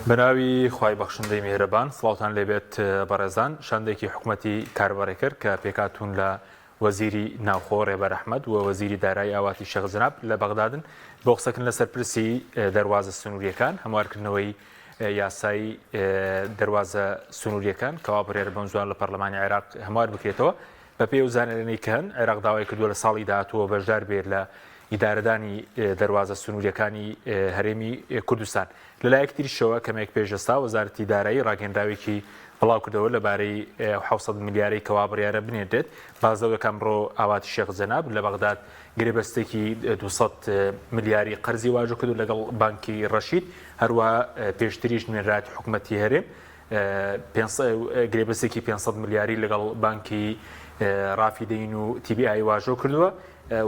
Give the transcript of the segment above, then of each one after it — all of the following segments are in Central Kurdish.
بەناوی خوای بەخشندەی میهرەبان سڵاوتان لێبێت بەڕێزان شاندێکی حکومەتی کاربەڕێکەر کە پێکهاتوون لە وەزیری ناوخۆ ڕێبەر ئەحمەد و وەزیری دارایی ئاواتی شێخ جەناب لە بەغدادن بۆ قسەکردن لەسەر پرسی دەروازە سنووریەکان هەموارکردنەوەی یاسای دەروازە سنووریەکان کەوا بڕیارە بەم زوان لە پەرلەمانی عێراق هەموار بکرێتەوە بەپێی ئەو زانیاریانەی کە هەن، عێراق داوای کردووە لە ساڵی داهاتووە بەشدار بێت لە ئیدارەدانی دەروازە سنوورییەکانی هەرێمی کوردستان. لەلایەکی تریشەوە کەمێک پێش ئێستا وەزارەتی دارایی ڕاگەیەنراوێکی بڵاوکردەوە لەبارەی ئەو 700 ملیارەی کەوا بڕیارە بنێردرێت. باس لەوە دەکات ئەمڕۆ ئاواتی شێخ جەناب لە بەغداد گرێبەستێکی 200 ملیاری قەرزی واژۆ کردووە لەگەڵ بانکی ڕەشید، هەروەها پێشتریش نوێنەرایەتی حکومەتی هەرێم گرێبەستێکی 500 ملیاری لەگەڵ بانکی ڕافیدەین و TBI واژۆ کردووە.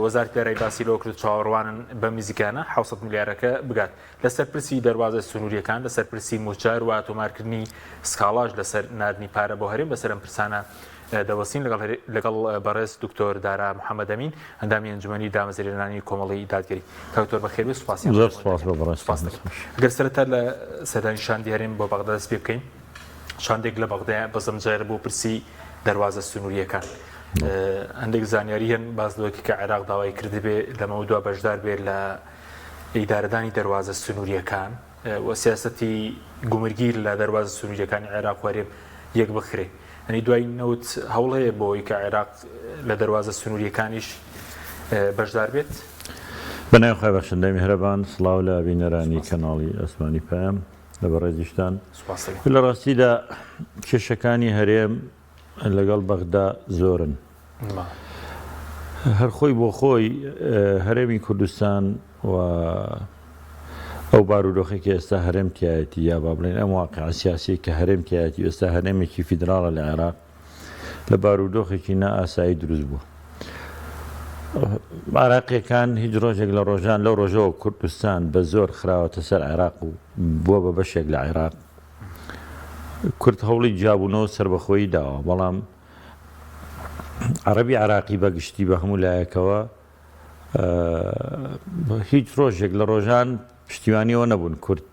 وەزارەتی دارایی باسی لەوە کرد چاوەڕوانن بەم نزیکانە 700 ملیارەکە بگات. لەسەر پرسی دەروازە سنووریەکان، لەسەر پرسی مووچە، هەروەها تۆمارکردنی سکاڵاش لەسەر ناردنی پارە بۆ هەرێم، لەسەر ئەم پرسانە دەوەستین لەگەڵ لەگەڵ بەڕێز دکتۆر دارا محەممەد ئەمین ئەندامی ئەنجومەنی دامەزرێنانی کۆمەڵی دادگەری. کاک دکتۆر بەخێربێی، سوپاسیان زۆر سوپاس بۆ بەڕێزتان. سوپاس دەکەم. گەر سەرەتا لە سەردانی شاندی هەرێم بۆ بەغدا دەست پێ بکەین، شاندێک لە بەغدایە بەزەم جارە بۆ پرسی دەروازە سنوورییەکان. هەندێک زانیاری هەن باس لەوە کە عێراق داوای کردبێ لەمەودوا بەشدار بێ لە ئیدارەدانی دەروازە سنوورییەکان. و سیاسەتی گومرگی لە دەروازە سنوورییەکانی عێراق و هەرێم یەک بخرێ. یانی دوای نەوت هەوڵ هەیە بۆ ئەوەی کە عێراق لە دەروازە سنوورییەکانیش بەشدار بێت؟ بە ناوی خوای بەخشندەی میهرەبان، سڵاو لە بینەرانی کەناڵی ئاسمانی پەیام، لە بەڕێزیشتان. لە ڕاستیدا کێشەکانی هەرێم لەگەڵ بەغدا زۆرن. هەر خۆی بۆ خۆی هەرێمی کوردستان و ئەو بارودۆخێک کە ئێستا هەرێم تایەتی یا با بڵێن ئەم واقع سیاسی کە هەرێم تایەتی ئێستا هەرێمێکی فیدراڵە لە عێراق لە بارودۆخێکی نائاسایی دروست بووە. عراقیەکان هیچ ڕۆژێک لە ڕۆژان لەو ڕۆژەوە کوردستان بە زۆر خراوەتە سەر عێراق و بووە بە بەشێک لە عێراق کورد هەوڵی جیابوونەوە سەربەخۆیی داوە، بەڵام عەڕەبی عێراقی بە گشتی بە هەموو لایەکەوە هیچ ڕۆژێک لە ڕۆژان پشتیوانی ئەوە نەبوون کورد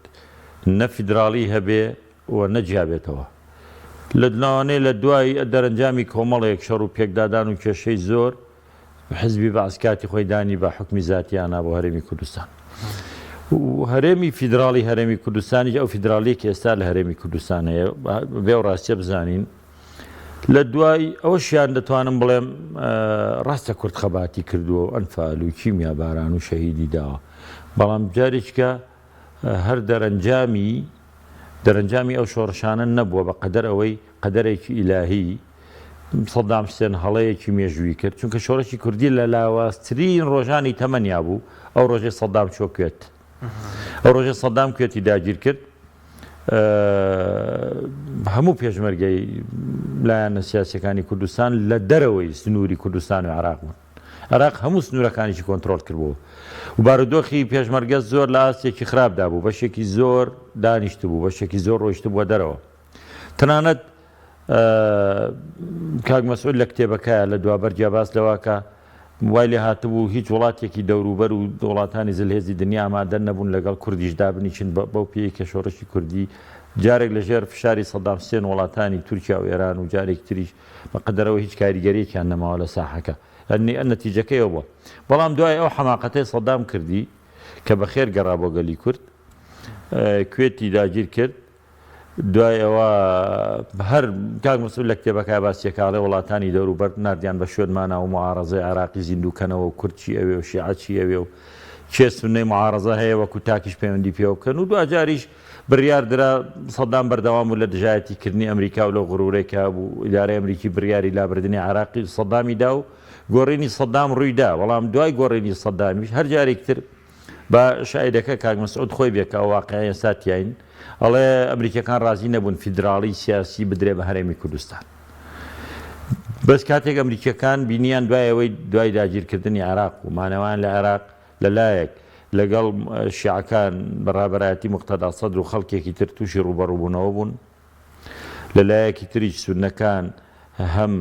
نە فیدراڵی هەبێ و نە جیابێتەوە. لە لەوانەیە لە دوای دەرەنجامی کۆمەڵێک شەڕ و پێکدادان و کێشەی زۆر حزبی بەعس کاتی خۆی دانی بە حوکمی زاتیانا بۆ هەرێمی کوردستان و هەرێمی فیدراڵی هەرێمی کوردستانیش ئەو فیدراڵیە کە ئێستا لە هەرێمی کوردستان هەیە بێ و ڕاستیە بزانین لە دوای ئەوەشیان دەتوانم بڵێم ڕاستە کورد خەباتی کردووە و ئەنفال و کیمیا باران و شەهیدی داوە بەڵام جارێکە هەر دەرەنجامی دەرەنجامی ئەو شۆڕشانە نەبووە بە قەدەر ئەوەی قەدەرێکی ئیلاهی سەدام حسێن هەڵەیەکی مێژووی کرد چونکە شۆڕشی کوردی لە لاوازترین ڕۆژانی تەمەنیا بوو ئەو ڕۆژەی سەدام چووە کوێت ئەو ڕۆژەی سەدام کوێتی داگیر کرد هەموو پێشمەرگەی لایەنە سیاسەکانی کوردستان لە دەرەوەی سنووری کوردستان و عێراق بوون عێراق هەموو سنوورەکانیشی کۆنترۆڵ کردبوو و بارودۆخی پێشمەرگە زۆر لە ئاستێکی خراپدا بوو، بەشێکی زۆر دانیشتبوو، بەشێکی زۆر ڕۆیشتبووە دەرەوە. تەنانەت کاک مەسعود لە کتێبەکەیا لە دوابەرگیا باس لەوە کە وای لێ هاتبوو هیچ وڵاتێکی دەوروبەر و وڵاتانی زلهێزی دنیا ئامادە نەبوون لەگەڵ کوردیش دابنیشن بەو پێیەی کە شۆڕشی کوردی جارێک لەژێر فشاری سەدام حسێن وڵاتانی تورکیا و ئێران و جارێکی تریش بە قەدەرەوە هیچ کاریگەریەکیان نەماوە لە ساحەکە نەتیجەکەی ئەو بوە بەڵام دوای ئەو حەماقەتەی سەدام کردی کە بەخێر گەڕا بۆ گەلی کورد کوێتی داگیر کرد دوای ئەوە هەر کاک مسعود لە کتێبەکە باسیەکە ئەڵێ وڵاتانی دەوروبەر ناردیان بە شوێنمانا و معارەزەی عێراقی زیندوو کەنەوە و کورد چی ئەوێ و شیعە چی ئەوێ و کێ سوننەی معارەزە هەیە وەکو تاکیش پەیوەندی پێوە بکەن و دواجاریش بڕیار درا سەدام بەردەوام بوو لە دژایەتی کردنی ئەمریکا و لەو غرورەی کە هەبوو، ئیدارەی ئەمریکی بڕیاری لابردنی عێراقی سەدامی دا و گۆڕینی سەدام ڕووی دا، بەڵام دوای گۆڕینی سەدامیش هەر جارێکی تر با شاهیدەکە کاک مەسعود خۆی بێ کە ئەو واقیعەی ئێستا تیاین ئەڵێ ئەمریکیەکان ڕازی نەبوون فیدراڵی سیاسی بدرێ بە هەرێمی کوردستان. بەس کاتێک ئەمریکیەکان بینیان دوای ئەوەی دوای داگیرکردنی عێراق و مانەوەیان لە عێراق لە لایەک لەگەڵ شیعەکان بە ڕابەرایەتی موقتەدا سەدر و خەڵکێکی تر تووشی ڕووبەڕووبوونەوە بوون، لە لایەکی تریش سوننەکان هەم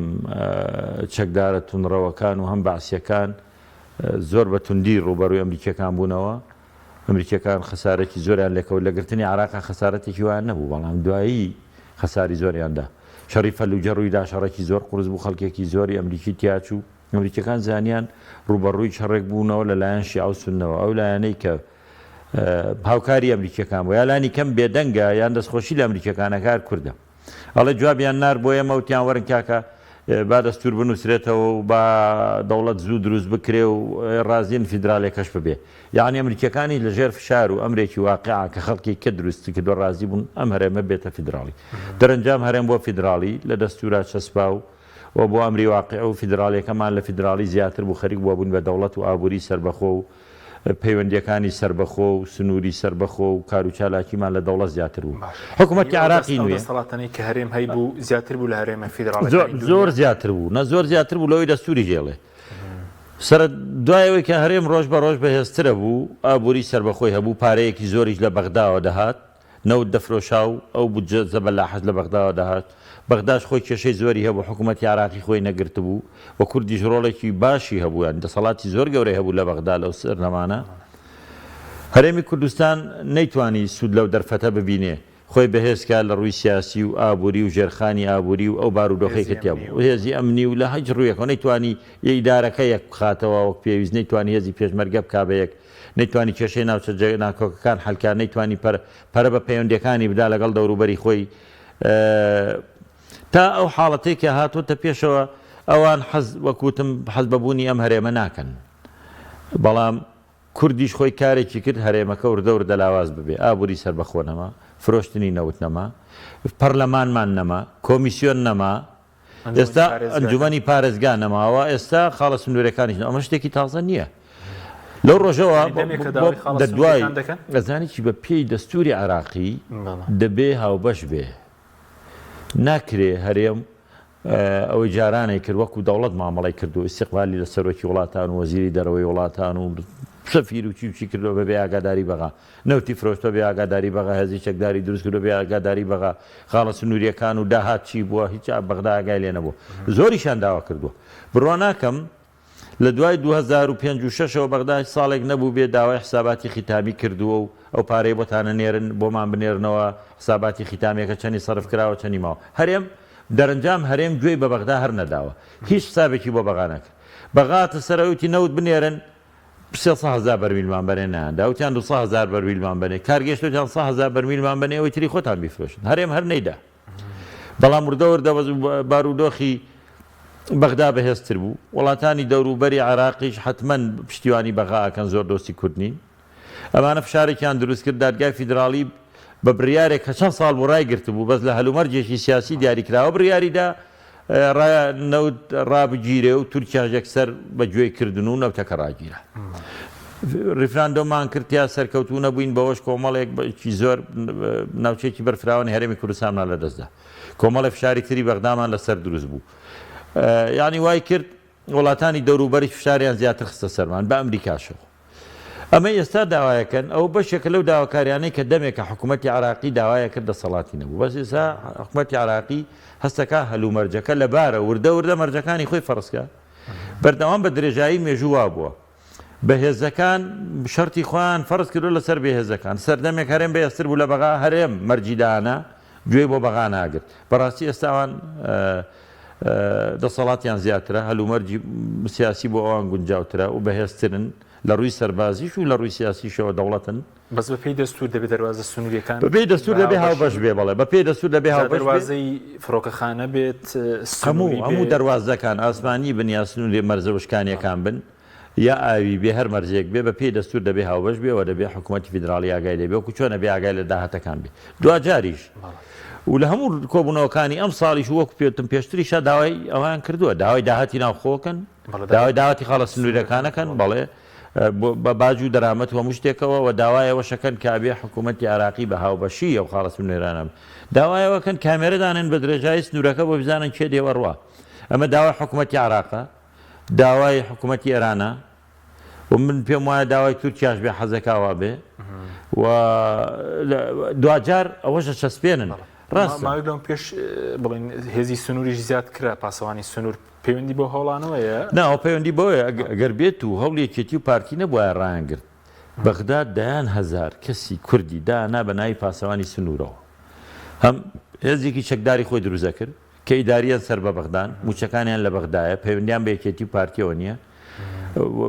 چەکدارە توندڕەوەکان و هەم بەعسییەکان زۆر بە توندی ڕووبەڕووی ئەمریکییەکان بوونەوە. ئەمریکیەکان خەسارێکی زۆریان لێکەوت لە گرتنی عێراقا خەسارەتێکی وایان نەبوو بەڵام دوایی خەساری زۆریان دا. شەڕی فەلوجە ڕوویدا شەڕێکی زۆر قورس بوو خەڵکێکی زۆری ئەمریکی تیاچوو. ئەمریکیەکان زانیان ڕووبەڕووی شەڕێک بوونەوە لە لایەن شیعە و سوننەوە ئەو لایەنەی کە هاوکاری ئەمریکیەکان بوو یا لانی کەم بێدەنگە یان دەستخۆشی لە ئەمریکیەکان ئەکا هەر کوردە. ئەڵێ جوابیان نارد بۆ ئێمە وتیان وەرن کاکە با دەستور بنوسرێتەوە و با دەوڵەت زوو دروست بکرێ و ڕازین فیدرالێکەش ببێ یەعنی ئەمریکیەکانیش لە ژێر فشار و ئەمرێکی واقیع کە خەڵکی کە دروستی کردوە ڕازی بوون ئەم هەرێمە بێتە فیدراڵی دەرەنجام هەرێم بۆ فیدراڵی لە دەستورا چەسپا و و بۆ ئەمری واقیع و فیدراڵیەکەمان لە فیدراڵی زیاتر بوو خەریک بووە بووین بە دەوڵەت و ئابوری سەربەخۆ و پەیوەندییەکانی سەربەخۆ و سنووری سەربەخۆ و کار و چالاکیمان لە دەوڵەت زیاتر بوو. باش. حکوومەتی یانی ئەو دەست عێراقی ئەو نوێ. دەستەڵاتانەی کە هەرێم هەیبوو زیاتر بوو لە هەرێمە زۆر فیدراڵەکانی زۆر دونیا؟ زیاتر بوو. نا زۆر زیاتر بوو لەوەی دەستووریش ئەیڵێ. سەرە دوای ئەوەی کە هەرێم ڕۆژ بە ڕۆژ بەهێزترە بوو، ئابووری سەربەخۆی هەبوو، پارەیەکی زۆریش لە بەغداوە دەهات، نەوت دەفرۆشا و ئەو بودجە زەبەلاحەش لە بەغداوە دەهات. بەغداش خۆی کێشەی زۆری هەبوو، حکوومەتی عێراقی خۆی نەگرتبوو و کوردیش ڕۆڵێکی باشی هەبوو، یانی دەسەڵاتی زۆر گەورەی هەبوو لە بەغدا لەو سەردەمانە. هەرێمی کوردستان نەیتوانی سوود لەو دەرفەتە ببینێ، خۆی بەهێز کا لە ڕووی سیاسی و ئابووری و ژێرخانی ئابووری و ئەو بارودۆخەی هێزی کە تیا ئەمنی بوو، و. هێزی ئەمنی و لە هیچ ڕوویەکەوە نەیتوانی ئیدارەکە یەک بخاتەوە وەک پێویست، نەیتوانی هێزی پێشمەرگە بکا بە یەک. نەیتوانی کێشەی ناوچە جێ ناکۆکەکان حەل کا، نەیتوانی پەرە پەرە بە پەیوەندیەکانی بدا لەگەڵ دەوروبەری خۆی تا ئەو حاڵەتەی کە هاتۆتە پێشەوە ئەوان حەز وەک وتم حەز بە بوونی ئەم هەرێمە ناکەن بەڵام کوردیش خۆی کارێکی کرد هەرێمەکە وردە وردە لاواز ببێ ئابووری سەربەخۆ نەما فرۆشتنی نەوت نەما پەرلەمانمان نەما کۆمیسیۆن نەما ئێستا ئەنجومەنی پارێزگا نەماوە، ئێستا خاڵە سنوورەکانیش ئەمە شتێکی تازە نییە. لەو ڕۆژەوە دەدوای ئەزانی چی بە پێی دەستوری عێراقی دەبێ هاوبەش بێ ناکرێ هەرێم ئەوەی جارانەی کرد وەکو دەوڵەت مامەڵی کردو ئیستیقبالی لە سەرۆکی وڵاتان و وەزیری دەرەوەی وڵاتان و سەفیر و چی و چی کردووە بەبێ ئاگاداری بەغا نەوتی فرۆشتوە بێ ئاگاداری بەغا، هێزی چەکداری دروست کردوە بێ ئاگاداری بەغا، خاڵە سنوریەکان و داهات چی بوە هیچ بەغدا ئاگای لێ نەبوە. زۆریشیان داوا کردوە. بڕوا ناکەم لە دوای 2005 و شەشەوە بەغدا هیچ ساڵێک نەبوبێ داوای حساباتی خیتامی کردوە و ئەو پارەی بۆتان ئەنێرن بۆمان بنێرنەوە حساباتی خیتامیەکە چەنی سەرف کراوە چەنی ماوە. هەرێم دەرەنجام هەرێم گوێی بە بەغدا هەر نەداوە. هیچ حسابێکی بۆ بەغا نەکرد. بەغا هاتە سەرەوەی وتی نەوت بنێرن 300 هەزار بەرمیلمان بەنێ نایاندا وتیان 200 هەزار بەرمیلمان بەنێ کار گەیشت وتیان 100 هەزار بەرمیلمان بەنێ ئەوەی تری خۆتان بیفرۆشن هەرێم هەر نەیدا بەڵام وردە وردە بارودۆخی بەغدا بەهێزتر بوو وڵاتانی دەوروبەری عێراقیش حتمما پشتیوانی بەغا ئەکەن زۆر دۆستی کورد نین ئەمانە فشارێکیان دروست کرد دادگای فیدراڵی بە بڕیارێک کە چەند ساڵ بوو ڕایگرتبوو بەس لە هەلومەرجێکی سیاسی دیاریکراوە بڕیاریدا ڕا نەوت ڕابگیرێ و تورکیاش یەکسەر بە گوێی کردن و نەوتەکە ڕاگیرا. ڕیفراندۆممان کرد تیا سەرکەوتوو نەبووین بەوەش کۆمەڵێک کی زۆر ناوچەیەکی بەرفراوانی هەرێمی کوردستانمان لەدەستدا. کۆمەڵێ فشاری تری بەغدامان لەسەر دروست بوو. یانی وای کرد وڵاتانی دەوروبەریش فشاریان زیاتر خستە سەرمان بە ئەمریکاشەوە. ئەمەی ئێستا داوایەکەن ئەوە بەشێکە لەو داواکاریانەی کە دەمێکە حکوومەتی عێراقی داوایە کرد دەسەڵاتی نەبوو بەس ئێستا حکوومەتی عێراقی هەستەکا هەلومەرجەکە لەبارە وردە وردە مەرجەکانی خۆی فەرزکە بەردەوام بە درێژایی مێژوو وابووە بەهێزەکان شەرتی خۆیان فەرز کردو لەسەر بێهێزەکان سەردەمێک هەرێم بەهێزتر بوو لە بەغا هەرێم مەرجی دانا گوێی بۆ بەغا ناگرت. بەڕاستی ئێستا ئەوان دەسەڵاتیان زیاترە، هەلومەرجی سیاسی بۆ ئەوان گونجاوترە و بەهێزترن، لە ڕووی سەربازیش و لە ڕووی سیاسیشەوە دەوڵەتن. بەس بەپێی دەستوور دەبێ دەروازە سنوورییەکان بەپێی دەستوور دەبێ هاوبەش بێ، بەڵێ بەپێی دەستوور دەبێ هاوبەش بێ. دەروازەی فڕۆکەخانە بێت، سنووری بێت. هەموو دەروازەکان ئاسمانی بن یا سنووری مەرزە وشکانییەکان بن، یا ئاوی بێ هەر مەرجێک بێ بە پێی دەستور دەبێ هاوبەش بێ و دەبێ حکومەتی فیدراڵی ئاگای لێ بێ وەکو چۆن ئەبێ ئاگای لە داهاتەکان بێ دواجاریش و لە هەموو کۆبوونەوەکانی ئەم ساڵیش وەکو پێتم پێشتریشا داوای ئەوان کردووە داوای داهاتی ناوخۆکەن داوای داهاتی خاڵە سنوورەکانەکەن بەڵێ بە باج و دەرامەت و هەموو شتێکەوە و داوای ئەوەشەکەن کە ئەبێ حکوومەتی عێراقی بە هاوبەشی ئەو خاڵە سنوورانە داوای ئەوەکەن کامێرە دانێن بە درێژایی سنوورەکە بۆ بزانن کێ دێ وەڕوا ئەمە داوای حکوومەتی عێراقە داوای حکومەتی ئێرانە و من پێم وایە داوای تورکیاش بێ حەزەکا وا بێ و دواجار ئەوەش دەچەسپێنن ڕاستە. ماوەیەک لەم پێش بڵێن هێزی سنووریش زیاد کرا پاسەوانی سنوور پەیوەندی بۆ هەوڵانەوەیە؟ نا ئەو پەیوەندی بەوەیە ئەگەر بێت و هەوڵی یەکێتی و پارتی نەبوایە ڕایانگرت. بەغدا دەیان هەزار کەسی کوردی دانا بە ناوی پاسەوانی سنوورەوە. هەم هێزێکی چەکداری خۆی دروست دەکرد کە ئیدارییەن سەر بە بەغدان، مووچەکانیان لە بەغدایە، پەیوەندیان بە یەکێتی و پارتییەوە نییە.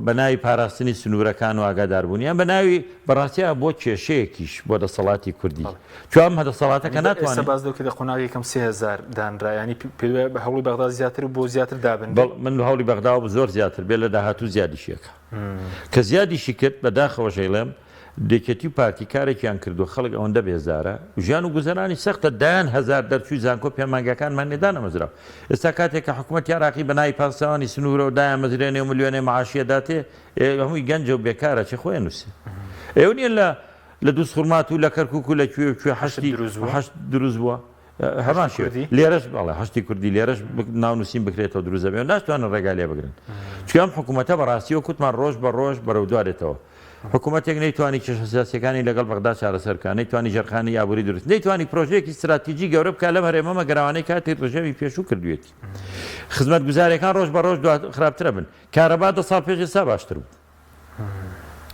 بە ناوی پاراستنی سنوورەکان و ئاگاداربوونیان بە ناوی بەڕاستیا بۆ کێشەیەکیش بۆ دەسەڵاتی کوردی چوام ئەم دەسەڵاتە کە ناتوانێت باس لەو کە قۆناغی یەکەم 3000 دانرا ینی پێ بە هەوڵی بەغدا زیاتر و بۆ زیاتر دابن من هەوڵی بەغدا و زۆر زیاتر بێ لە داهاتوو زیادیشیەکە کە زیادیشی کرد بەداخەوە ژەیڵێم یەکێتی و پارتی کارێکیان کردووە خەڵک ئەوەندە بێزارە ژیان و گوزەرانی سەختە دەیان هەزار دەرچووی زانکۆ پەیمانگاکانمان نیە دانەمەزراوە ئێستا کاتێک کە حکومەتی عێراقی بە ناوی پاسەوانی سنوورەوە دایانمەزرێنێ و ملیۆنێ معاشی ئەداتێ ئێ هەمووی گەنجە و بێکارە چێ خۆی ئەنووسێ ئێوە نیە لە لە دووزخورماتوو و لە کەرکوک و لە کوێ و کوێ حەشدی دروست بووە؟ حەشد دروست بووە هەمان حەشدی شێوە کوردی؟ لێرەش بەڵێ حەشدی کوردی لێرەش ناونووسین بکرێتەوە دروست دەبێ و ناشتوانن ڕێگا لێ بگرن چونکە ئەم حکوومەتە بەڕاستی وەک وتمان ڕۆژ بە ڕۆژ بەرەو دوا دێتەوە حکوومەتێک نەیتوانی کێشە سیاسییەکانی لەگەڵ بەغدا چارەسەر بکات، نەیتوانی ژێرخانی ئابووری دروست، نەیتوانی پرۆژەیەکی ستراتیجی گەورە بکات لەم هەرێمە مەگەر ئەوانەی کاتی ڕژێمی پێشوو کردوویەتی. خزمەتگوزارییەکان ڕۆژ بە ڕۆژ خراپتر ئەبن. کارەبا دە ساڵ پێش ئێستا باشتر بوو.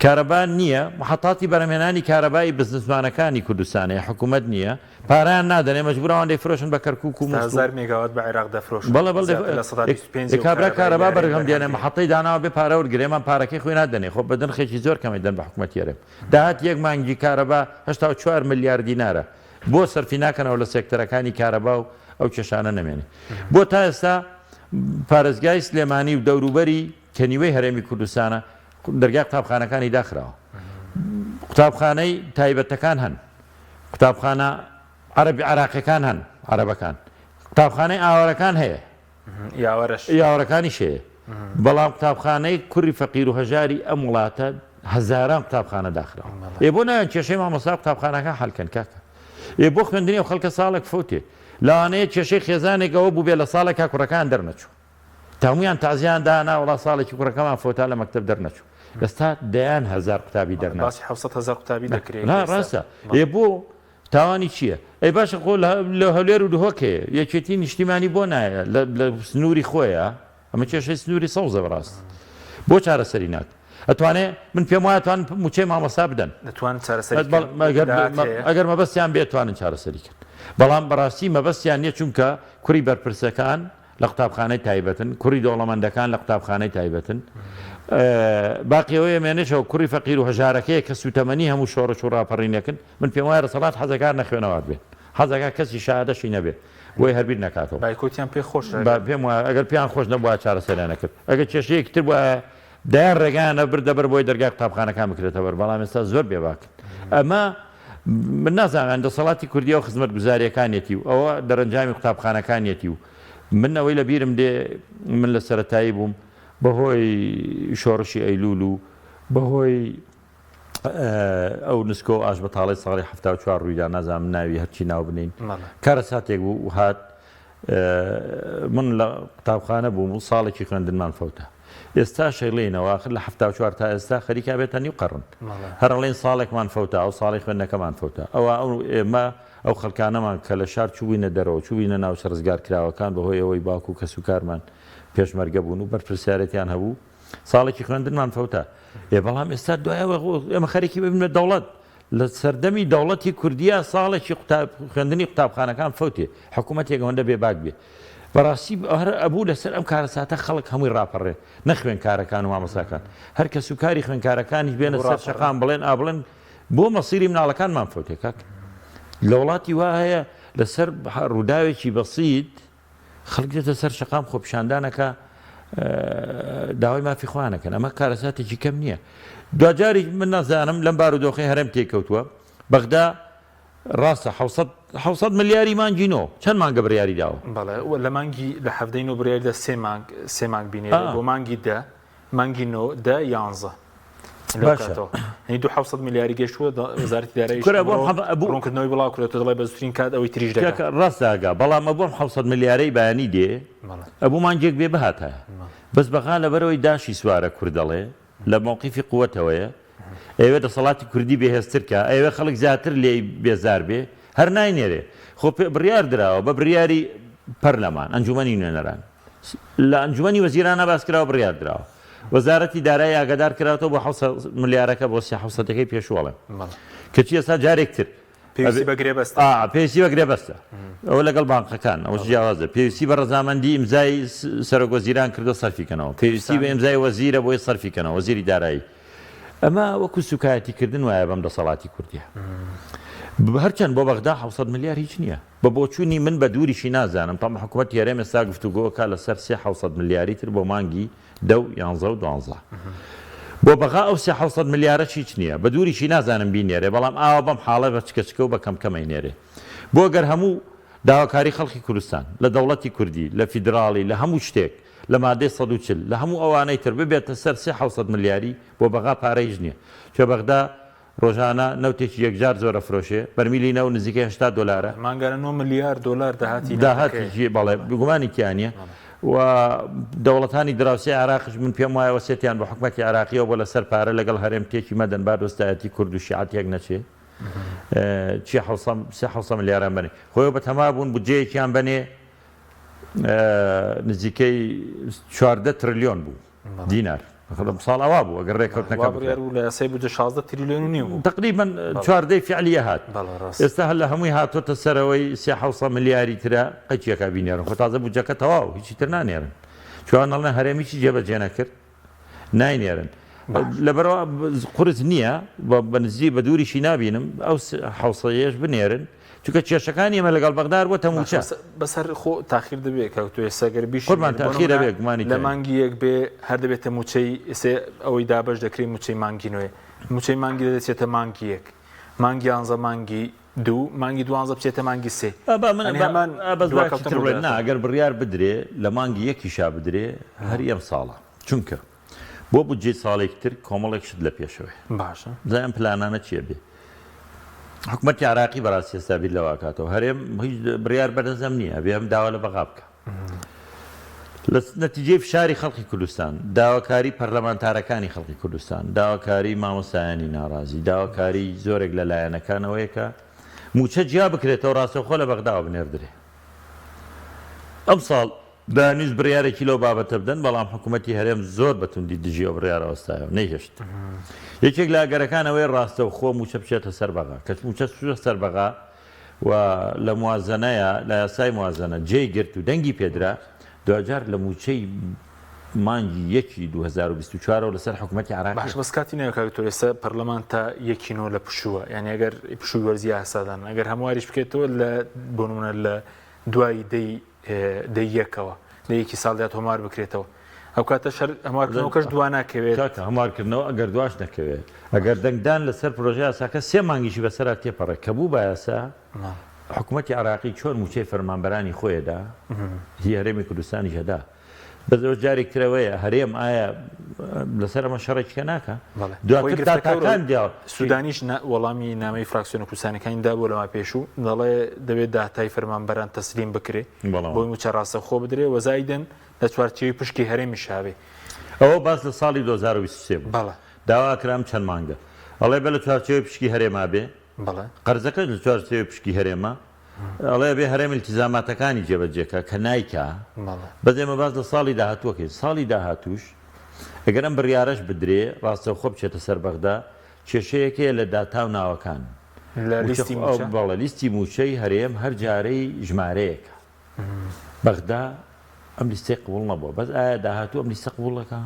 کارەبا نییە، محەتاتی بەرهەمهێنانی کارەبای بزنسمانەکانی کوردستانەیە، حکوومەت نییە. پارەیان نادەنێ مەجبورە ئەوان دەیفرۆشن بە کەرکوک و موسڵ و. هەزار مێگاوات بە عێراق دەفرۆشن بەڵێ بەڵێ زیاتر 25% ئێ ئەو کابرا کارەبایەی کارەبا لە هەرێم بەرهەم بەرهەم دێنێ دێنێ. محەتەی داناوە بێ پارە وەرگرێ ئێمان پارەکەی خۆی نادەنێ خۆ بە نرخێکی زۆر کەم ئەیدەن بە حکومەتی هەرێم داهاتی یەک مانگی کارەبا 84 ملیار دینارە بۆ سەرفی ناکەنەوە لە سێکتەرەکانی کارەبا و ئەو کێشانە نەمێنێ بۆ تا ئێستا پارێزگای سلێمانی و دەوروبەری کە نیوەی هەرێمی کوردستانە دەرگای قوتابخانەکانی داخراوە قوتابخانەی تایبەتەکان هەن قوتابخانە عەرەبی عێراقیەکان هەن عەرەبەکان قوتابخانەی ئاوارەکان هەیە یاوەرەش یاوەرەکانیش هەیە بەڵام قوتابخانەی کوڕی فەقیر و هەژاری ئەم وڵاتە هەزاران قوتابخانە داخراوە ئێ بۆ نایەن کێشەی مامۆستا قوتابخانەکان حەلکەن کاکە ئێ بۆ خوێندنی ئەو خەڵکە ساڵێک فەوتێ لەوانەیە کێشەی خێزانێک ئەوە بووبێ لە ساڵێکا کوڕەکان دەرنەچوو هەموویان تازیان دانا وڵا ساڵێکی کوڕەکەمان فەوتا لە مەکتەب دەرنەچوو ئێستا دەیان هەزار قوتابی دەرناچن. باسی 700 هەزار قوتابی دەکرێت نا ڕاستە ئێ بۆ تاوانی چییە؟ ئەی باشە خۆ لە هەولێر و دهۆک هەیە یەکێتی نیشتیمانی بۆ نایە لە سنووری خۆیە ئەمە کێشەی سنووری سەوزە بەڕاست بۆ چارەسەری ناکە ئەتوانێ من پێم وایە توان موچەی مامۆستا بدەن دەتوان چارەسەری ئەگەر مەبەستیان بێت توانن چارەسەری کەن بەڵام بەڕاستی مەبەستیان نییە چونکە کوڕی بەرپرسەکان لە قوتابخانەی تایبەتن، کوڕی دەوڵەمەندەکان لە قوتابخانەی تایبەتن، باقی ئەوەی ئەمێنێتەوە کوڕی فەقیر و هەژارەکەیە کە سووتەمەنی هەموو شۆڕش و ڕاپەڕینێکن، من پێم وایە دەسەڵات حەزەکات نەخوێنەوار بێت، حەزەکات کەسی شەهادەشی نەبێت بۆی هەر بیر نەکاتەوە. بایکۆتیان پێ خۆشە؟ پێم وایە ئەگەر پێیان خۆش نەبوایە چارەسەریان نەکرد، ئەگەر کێشەیەکی تر بوایە دەیان ڕێگایان ئەبردە بەر بۆی دەرگای قوتابخانەکان بکرێتە بەر، بەڵام ئێستا زۆر بێباکن. ئەمە من نازانم یان دەسەڵاتی کوردی ئەو خزمەتگوزارییەکانیەتی و ئەوە دەرەنجامی قوتابخانەکانیەتی و من ئەوەی لە بیرم دێ من لە سەرەتایی بووم بەهۆی شۆڕشی ئەیلوول و بەهۆی ئەو نسکۆ و ئاشبەتاڵەی ساڵی 74 ڕوویدا نازانم ناوی هەرچی ناو بنین کارەساتێک بوو و هات من لە قوتابخانە بووم و ساڵێکی خوێندنمان فەوتا. ئێستاش ئەیڵێینەوە ئاخر لە 74 تا ئێستا خەریکە بێتە نیو قەڕن. هەر ئەڵێین ساڵێکمان فەوتا ئەو ساڵەی خوێندنەکەمان فەوتا. ئەوا ئەو ئێمە ئەو خەڵکانەمان کە لە شار چووبووینە دەرەوە چووبووینە ناوچە ڕزگارکراوەکان بەهۆی ئەوەی باوک و کەسوکارمان پێشمەرگە بوون و بەرپرسیارێتیان هەبوو ساڵێکی خوێندنمان فەوتا. ئێ بەڵام ئێستا دوای ئەوە ئێمە خەریکی ببین بە دەوڵەت. لە سەردەمی دەوڵەتی کوردیا ساڵێکی قوتاب خوێندنی قوتابخانەکان فەوتێ حکوومەتێک ئەوەندە بێباک بێ بەڕاستی هەر ئەبوو لەسەر ئەم کارەساتە خەڵک هەمووی ڕاپەڕێ نە خوێنکارەکان و مامۆستاکان هەر کەس و کاری خوێنکارەکانیش بێنە سەر شەقام بڵێن ئا بڵێن بۆ مەسیری مناڵەکانمان فەوتێ کاک لە وڵاتی وا هەیە لەسەر ڕووداوێکی بەسیت خەڵک دێتە سەر شەقام خۆپیشاندانەکە داوای مافی خۆیانەکەن ئەمە کارەساتێکی کەم نییە دواجاری من نازانم لەم بارودۆخی هەرێم تێکەوتووە بەغدا ڕاستە 600 ملیاری مانگی نۆ چەند مانگە بڕیاری داوە بەڵێ لە مانگی لە حەفتەی نۆ بڕیاریدا سێ مانگ سێ مانگ بینێ بۆ مانگی دە مانگی نۆ دە یانزە باشە یعنی دو 700 ملیاری گەشتووە وەزارەتی دارایی کورە بۆم حەف ئەبوو ڕوونکردنەوەی بڵاو کرێتەوە دەڵێ بە زووترین کات ئەوەی تریش دەکات کاکە ڕاست ئاگا بەڵام ئەبوو ئەم 700 ملیارەی بەیانی دێ ئەبوو مانگێک بێ بهاتایە بەس بەغا لەبەرئەوەی داشی سوارە کورد دەڵێ لە مەوقیفی قوەتەوەیە ئەیەوێ دەسەڵاتی کوردی بێهێزتر کا ئەیەوێ خەڵک زیاتر لێی بێزار بێ هەر ناینێرێ خۆ پێ بڕیار دراوە بە بڕیاری پەرلەمان ئەنجومەنی نوێنەران لە ئەنجومەنی وەزیرانە باس کراوە بڕیار دراوە. وەزارەتی دارایی ئاگادار کراوەتەوە بۆ 700 ملیارەکە بۆ سێ حەوسەتەکەی پێشوو ئەڵێم کەچی ئێستا جارێک تر پێویستی بە گرێبەستە. ئا پێویستی بە گرێبەستە ئەوە لەگەڵ بانقەکان ئەوەش جیاوازە پێویستی بە ڕەزامەندی ئیمزای سەرۆک وەزیران کردووە سەرفی کەنەوە پێویستی بە ئیمزای وەزیرە بۆی سەرفی کەنەوە وەزیری دارایی ئەمە وەکو سوکایەتی کردن وایە بەم دەسەڵاتی کوردیە هەرچەند بۆ بەغدا 700 ملیار هیچ نییە بە بۆچوونی من بە دووریشی نازانم تەم حکوومەتی هەرێم ئێستا گفتوگۆکە لەسەر سێ 700 ملیاری تر بۆ مانگی دە و یانزە و دوانزە. بۆ بەغا ئەو سێ 700 ملیارەش هیچ نییە. بە دووریشی نازانم بینێرێ، بەڵام ئاوا بەم حاڵە بە چکە چکە و بە کەم کەم ئەینێرێ. بۆ گەر هەموو داواکاری خەڵکی کوردستان، لە دەوڵەتی کوردی، لە فیدراڵی، لە هەموو شتێک، لە مادەی 140، لە هەموو ئەوانەی تر ببێتە سەر سێ 700 ملیاری، بۆ بەغا پارە هیچ نییە. چونکە بەغدا ڕۆژانە نەوتێکی یەکجار زۆر ئەفرۆشێ، بەرمیلی نەوت نزیکەی 80 دۆلارە. مانگانە 9 ملیار دۆلار داهاتی نەوتەکەیە. داهاتیشی بەڵێ گومانی تیا نییە و دەوڵەتانی دراوسێی عێراقیش من پێم وایە وەسێتیان بە حکومەتی عێراقیەوە بۆ لەسەر پارە لەگەڵ هەرێم تێکی مەدەن با دۆستایەتی کورد و شیعە تێک نەچێ چی حەوسە سێ حەوسە ملیاران بەنێ خۆی بەتەما بوون بودجەیەکیان بەنێ نزیکەی 14 ترلیۆن بوو. دینار لەم ساڵ ئەوا بوو ئەگەر ڕێککەوتنەکە وا بڕیار بوو لە یاسای بودجە 16 تریلیۆن و نیو بوو. تقریبا چواردەی فعلیە هات بەڵێ ڕاست. ئێستا هەر لە هەمووی هاتۆتە سەرەوەی سێ حەوسە ملیاری ترە قەچیەکە بینێرن خۆ تازە بودجەکە تەواو هیچی تر نانێرن چوان ئەڵێن هەرێم هیچی جێبەجێ نەکرد ناینێرن باش. لەبەرئەوە قورس نییە بە نزیک بە دووریشی نابینم ئەو حەوسەیەش بنێرن چونکە کێشەکانی ئێمە لەگەڵ بەغدا هەر بۆتە مووچە. باشە بەس هەر خۆ تاخیر دەبێ کاک تۆ ئێستا گەر بیشی قوربان بێت بۆ تاخیر نمونە ئەبێ گومانی لە تیا نیە. مانگی یەک بێ هەر دەبێتە مووچەی ئێستا ئەوەی دابەش دەکرێ مووچەی مانگی نۆیە مووچەی مانگی دە دەچێتە مانگی یەک مانگی یانزە مانگی دوو مانگی دوانزە بچێتە مانگی سێ ئا با من یانی با هەمان ئا بەس با دواکەوتن چیتر بڵێم نا ڕوودەداتەوە. ئەگەر بڕیار بدرێ لە مانگی یەکیشا بدرێ هەر ئەم ساڵە چونکە بۆ بودجەی ساڵێکی تر کۆمەڵێک شت لە پێشەوەیە. باشە. جا ئەم پلانانە چیە بێ؟ حکومەتی عێراقی بەڕاستی ئێستا بیر لەوە ئەکاتەوە هەرێم هیچ بڕیار بەدەست ئەم نییە بێ ئەم داوا لە بەغا بکە. لە نەتیجەی فشاری خەڵکی کوردستان، داواکاری پەرلەمانتارەکانی خەڵکی کوردستان، داواکاری مامۆستایانی ناڕازی، داواکاری زۆرێک لە لایەنەکان ئەوەیە کە مووچە جیا بکرێتەوە ڕاستەوخۆ لە بەغداوە بنێردرێ. ئەمساڵ دەیانویست بڕیارێکی لەو بابەتە بدەن، بەڵام حکوومەتی هەرێم زۆر بە توندی دژی ئەو بڕیارە وەستایەوە، نەیهێشت. یەکێک لە ئەگەرەکان ئەوەیە ڕاستەوخۆ مووچە بچێتە سەر بەغا، کە مووچە چووە سەر بەغا و لە موازەنەیە، لە یاسای موازەنە جێی گرت و دەنگی پێ درا، دواجار لە مووچەی مانگی یەکی 2024 ەوە لەسەر حکوومەتی باشە عێراقییە. بەس کاتی ناوێ کاک دکتۆر ئێستا پەرلەمان تا یەکی نۆ لە پشووە یانی ئەگەر پشووی وەرزی یاسادان ئەگەر هەمواریش بکرێتەوە لە بۆ نموونە لە دوای دەی دەی یەکەوە لە یەکی ساڵدا تۆمار بکرێتەوە ئەو کاتەش هەر هەموارکردنەوەکەش دوا ناکەوێت. کاکە هەموارکردنەوە ئەگەر دواش نەکەوێت ئەگەر دەنگدان لەسەر پرۆژە یاساکە سێ مانگیشی بەسەرا تێپەڕێت کە بوو بە یاسا حکومەتی عێراقی چۆن مووچەی فەرمانبەرانی خۆی ئەدا هی هەرێمی کوردستانیش ئەدا. بەس ئەوەش جارێک تر ئەوەیە هەرێم ئایا لەسەر ئەمە شەڕێکی کە ناکا؟ بەڵێ. دواتر خۆی گرفتەکە داتاکان دیا سودانیش وەڵامی نامەی فراکسیۆنە کوردستانیەکانی دابوو لەما پێشوو دەڵێ دەبێت داتای فەرمانبەران تەسلیم بکرێ بۆی مووچە ڕاستەوخۆ بدرێ و زایدن لە چوارچێوەی پشکی هەرێمیش هابێ. ئەوە باس لە ساڵی 2023 بوو. بەڵێ. داوا کرا ئەم چەند مانگە. ئەڵێ بە لە چوارچێوەی پشکی هەرێما بێ. بەڵێ. قەرزەکەش لە چوارچێوەی پشکی هەرێمە. ئەڵێ ئەبێ هەرێم ئیلتیزاماتەکانی جێبەجێ کا کە نایکا، بەس ئێمە باس لە ساڵی داهاتوو ئەکەین، ساڵی داهاتووش ئەگەر ئەم بڕیارەش بدرێ ڕاستەوخۆ بچێتە سەر بەغدا، کێشەیەک هەیە لە داتا و ناوەکان. لە لیستی مووچە؟ بەڵێ لیستی مووچەی هەرێم هەر جارەی ژمارەیەکە. بەغدا ئەم لیستەی قبوڵ نەبووە بەس ئایا داهاتوو ئەم لیستە قبوڵ دەکا؟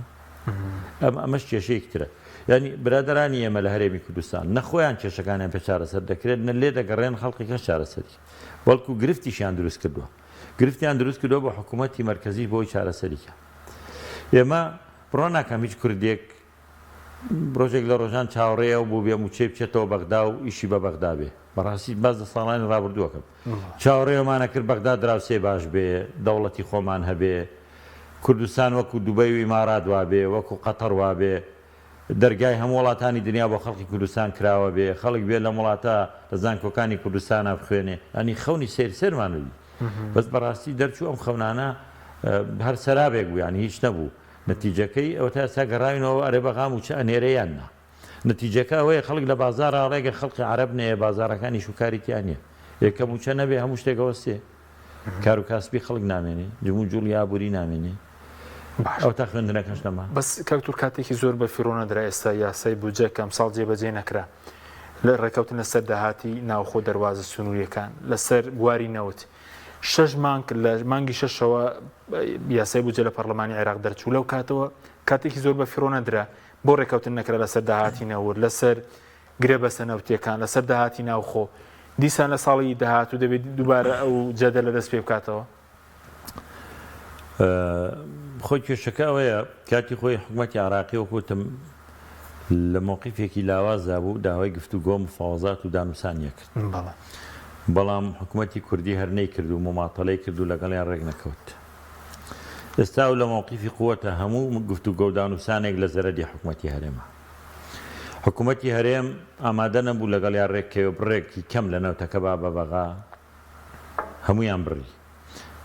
ئەم ئەمەش کێشەیەکی ترە یانی برادەرانی ئێمە لە هەرێمی کوردستان نە خۆیان کێشەکانیان پێ چارەسەر دەکرێت نە لێ دەگەڕێن خەڵکی کەش چارەسەری بەڵکو گرفتیشیان دروست کردووە گرفتیان دروست کردووە بۆ حکوومەتی مەرکەزیش بۆی چارەسەری کە ئێمە بڕوا ناکەم هیچ کوردێک ڕۆژێک لە ڕۆژان چاوەڕێی ئەو بووبێ مووچەی بچێتەوە بەغدا و ئیشی بە بەغدا بێ. بەڕاستی باس لە ساڵانی ڕابردوو ئەکەم. چاوەڕێی ئەومان ئەکرد بەغدا دراوسێی باش بێ، دەوڵەتی خۆمان هەبێ، کوردستان وەکوو دوبەی و ئیمارات وابێ، وەکوو قەتەڕ وابێ، دەرگای هەموو وڵاتانی دنیا بۆ خەڵکی کوردستان کراوە بێ، خەڵک بێ لەم وڵاتە لە زانکۆکانی کوردستانا بخوێنێ. یانی خەونی سەیر سەیرمان ئەدی. بەس بەڕاستی دەرچوو ئەم خەونانە هەر سەرابێک بوو یانی هیچ نەبوو. نەتیجەکەی ئەوەتا ئێستا گەڕاوینەوە ئەرێ بەغا مووچە ئەنێرێ یان نا؟ نەتیجەکە ئەوەیە خەڵک لە بازاڕا ئەڵێ گەر خەڵقی عەرەب نەیە بازاڕەکان ئیش و کاری تیا نیە. ئێ کە مووچە نەبێ هەموو شتێک ئەوەستێ. کار و کاسبی خەڵک نامێنێ. جموجوڵی ئابووری نامێنێ. باش ئەوەتا خوێندنەکەش نەما. بەس کاک تور کاتێکی زۆر بە فیڕۆ نەدرا ئێستا یاسای بودجە کە ئەمساڵ جێبەجێ نەکرا لە ڕێکەوتن لەسەر داهاتی ناوخۆ دەروازە سنووریەکان لەسەر بواری نەوت شەش مانگ لە مانگی شەشەوە یاسای بودجە لە پەرلەمانی عێراق دەرچوو لەو کاتەوە کاتێکی زۆر بە فیڕۆ نەدرا بۆ ڕێکەوتن نەکرا لەسەر داهاتی نەوت لەسەر گرێبەستە نەوتیەکان لەسەر داهاتی ناوخۆ دیسان لە ساڵی داهاتوو دەبێت دووبارە ئەو جەدەلە دەست پێ بکاتەوە. خۆی کێشەکە ئەوەیە کاتی خۆی حکومەتی عراقی وەکو وتم لە مەوقیفێکی لاوازدا بوو داوای گفتوگۆ مفاوەزات و دانوسانی کرد بەڵام حکومەتی کوردی هەر نەیکرد و مماتەلەی کرد و لەگەڵیان ڕێک نەکەوت ئێستا و لە مەوقیفی قوتە هەموو گفتوگۆ و دانوسانێک لە زەرەدی حکومەتی هەرێمە حکومەتی هەرێم ئامادە نەبوو لەگەڵیان ڕێککەوێ بڕێکی کەم لە نەوتەکە با بە بەغا هەموویان بڕی.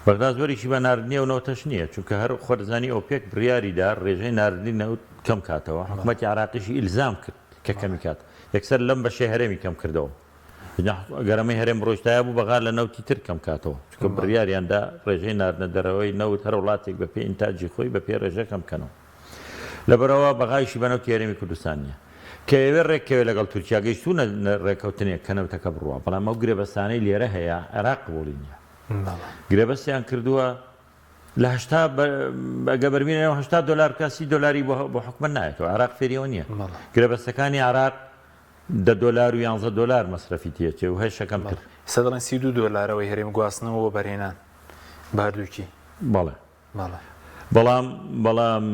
بەغدا زۆریشی بە ناردنی ئەو نەوتەش نییە، چونکە هەر خۆت دەزانی ئۆپێک بڕیاری دا ڕێژەی ناردنی نەوت کەم کاتەوە، حکومەتی عێراقیشی ئیلزام کرد کە کەمی کات، یەکسەر لەم بەشەی هەرێمی کەم کردەوە. گەر ئەمەی هەرێم بڕۆیشتایە بوو بەغا لە نەوتی تر کەم کاتەوە، چونکە بڕیاریان دا ڕێژەی ناردنە دەرەوەی نەوت هەر وڵاتێک بە پێی ئینتاجی خۆی بە پێی ڕێژە کەم کەنەوە. لەبەرئەوە بەغا ئیشی بە نەوتی هەرێمی کوردستان نییە. کە ئەیەوێ ڕێککەوێ لەگەڵ تورکیا گەیشتوونە ڕێکەوتنێک کە نەوتەکە بڕوا، بەڵام ئەو گرێبەستانەی لێرە هەیە عێراق قبوڵی نییە. گرێبەستیان کردووە لە 80 ئەگە بەرمیل 80 دۆلار بکات 30 دۆلاری بۆ حکومەت نایەتەوە. عێراق فێری ئەوە نییە. گرێبەستەکانی عێراق دە دۆلار و یانزە دۆلار مەسرەفی تێچێ و هەشە کەمتر. ئێستا دەڵێن 32 دۆلارەوەی هەرێم گواستنەوە و وەبەرهێنان بە هەردووکی. بەڵێ. بەڵام بەڵام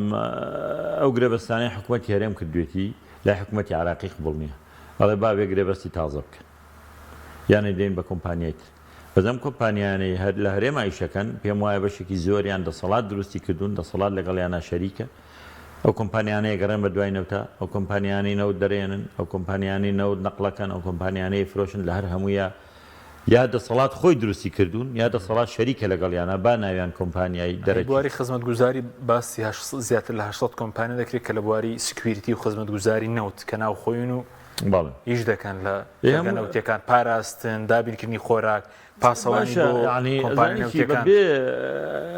ئەو گرێبەستانەی حکومەتی هەرێم کردوێتی لای حکومەتی عێراقی قبوڵ نییە. ئەڵێ با بێ گرێبەستی تازە بکەن. یان ئەیدەین بە کۆمپانیای تر. بەس ئەم کۆمپانیانەی هەر لە هەرێما ئیشەکەن پێم وایە بەشێکی زۆریان دەسەڵات دروستی کردوون، دەسەڵات لەگەڵیانا شەریکە. ئەو کۆمپانیانەی ئەگەڕێن بە دوای نەوتا، ئەو کۆمپانیانەی نەوت دەرێنن، ئەو کۆمپانیانەی نەوت نەقڵەکەن، ئەو کۆمپانیانەی فرۆشن لە هەر هەموویا یا دەسەڵات خۆی دروستی کردوون یا دەسەڵات شەریکە لەگەڵیانا با ناویان کۆمپانیای دەرەکی. بواری خزمەتگوزاری باسی زیاتر لە 800 کۆمپانیا دەکرێت کە لە بواری security و خزمەتگوزاری نەوت کە ناوخۆین و بەڵێ ئیش دەکەن لە کێڵگە نەوتیەکان پاراستن دابینکردنی خۆراک پاسەوانی باشە بۆ یانی کۆمپانیا ئەزانی چی نەوتیەکان. بەبێ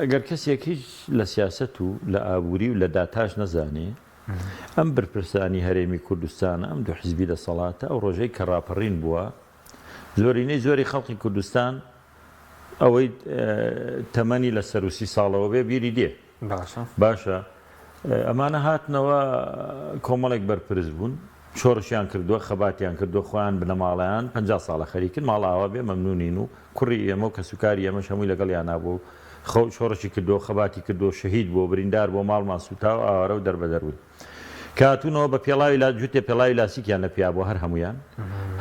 ئەگەر کەسێک هیچ لە سیاسەت و لە ئابووری و لە داتاش نەزانێ ئەم برپرسانی هەرێمی کوردستان ئەم دوو حیزبی دەسەڵاتە ئەو ڕۆژەی کە ڕاپەڕین بووە زۆرینەی زۆری خەڵکی کوردستان ئەوەی تەمەنی لە سەروو سی ساڵەوە بێ بیری دێ. باشە. باشە ئەمانە هاتنەوە کۆمەڵێک بەرپرس بوون شۆڕشیان کردووە خەباتیان کردووە خۆیان بنەماڵەیان 50 ساڵە خەریکن ماڵئاوا بێ مەمنونین و کوڕی ئێمە و کەسوکاری ئێمەش هەمووی لەگەڵیانا بووە و خۆ شۆڕشی کردووە خەباتی کردووە شەهید بووە بریندار بووە ماڵمان سووتاوە ئاوارە و دەربەدەر بووین. کە هاتوونەوە بە پێڵاوی لا جووتێ پێڵاوی لاسیکیان لە پیا بووە هەر هەموویان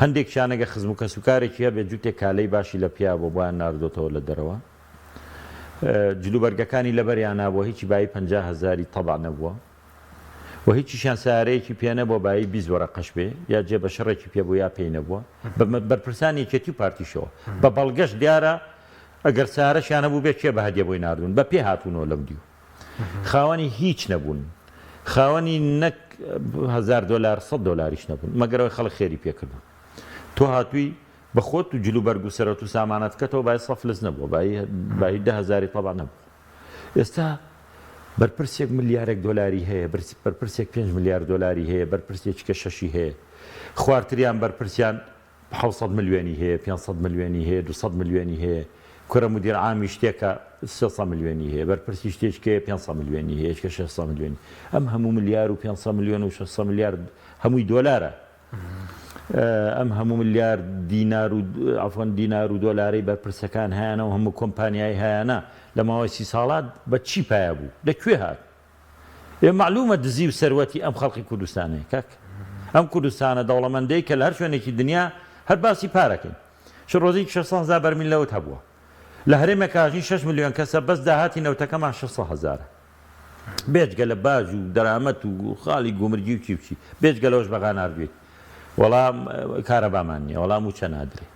هەندێکیان ئەگە خزم و کەسوکارێکی هەبێت جووتێ کالەی باشی لە پیا بووە بۆیان ناردۆتەوە لە دەرەوە جلوبەرگەکانی لەبەریان نابووە هیچی بایی 50 هەزاری تەبع نەبووە و هیچیشیان سارەیەکی پێ نەبووە بایی 20 وەرەقەش بێ یا جێ بە شڕێکی پێ بوو یا پێی نەبووە بە بەرپرسانی یەکێتی و پارتیشەوە بە بەڵگەش دیارە ئەگەر سارەشیان هەبوو بێ کێ بە هەدیە بۆی ناردوون بە پێ هاتوونەوە لەم دیو خاوەنی هیچ نەبوون، خاوەنی نەک هەزار دۆلار سەت دۆلاریش نەبوون، مەگەر ئەوەی خەڵک خێری پێ کردوون. تۆ هاتووی بە خۆت و جلوبەرگ و سەرەت و سامانەتکەتەوە بای سەد فلس نەبووە، بای بای دە هەزاری تەبع نەبووە. ئێستا بەرپرسێک ملیارێک دۆلاری هەیە، بەرپرسێک پێنج ملیار دۆلاری هەیە، بەرپرسێکی کە شەشی هەیە. خوارتریان بەرپرسیان 700 ملیۆنی هەیە، 500 ملیۆنی هەیە، 200 ملیۆنی هەیە، کورە مدیر عامی شتێکە 300 ملیۆنی هەیە، بەرپرسی شتێکە 500 ملیۆنی هەیە، شتێکە 600 ملیۆنی. ئەم هەموو ملیار و 500 ملیۆن و 600 ملیار هەمووی دۆلارە. ئەم هەموو ملیار دینار و عەفوەن دینار و دۆلارەی بەرپرسەکان هەیانە و هەموو کۆمپانیای هەیانە لە ماوەی سی ساڵات بە چی پایە بوو؟ لە کوێ هات؟ ئێ مەعلومە دزی و سەروەتی ئەم خەڵقی کوردستانەیە کاک. ئەم کوردستانە دەوڵەمەندەی کە لە هەر شوێنێکی دنیا هەر باسی پارەکەین. چ ڕۆزیکی 600 هەزار بەرمیل نەوت هەبووە. لە هەرێمێکا ژین 6 ملیۆن کەسە بەس داهاتی نەوتەکەمان 600 هەزارە. بێجگە لە باج و دەرامەت و خاڵی گومرگی و چی و چی. بێجگە لەوەش بەغا ناردوێتی. وەڵا کارەبامان نییە، وەڵا مووچە نادرێ.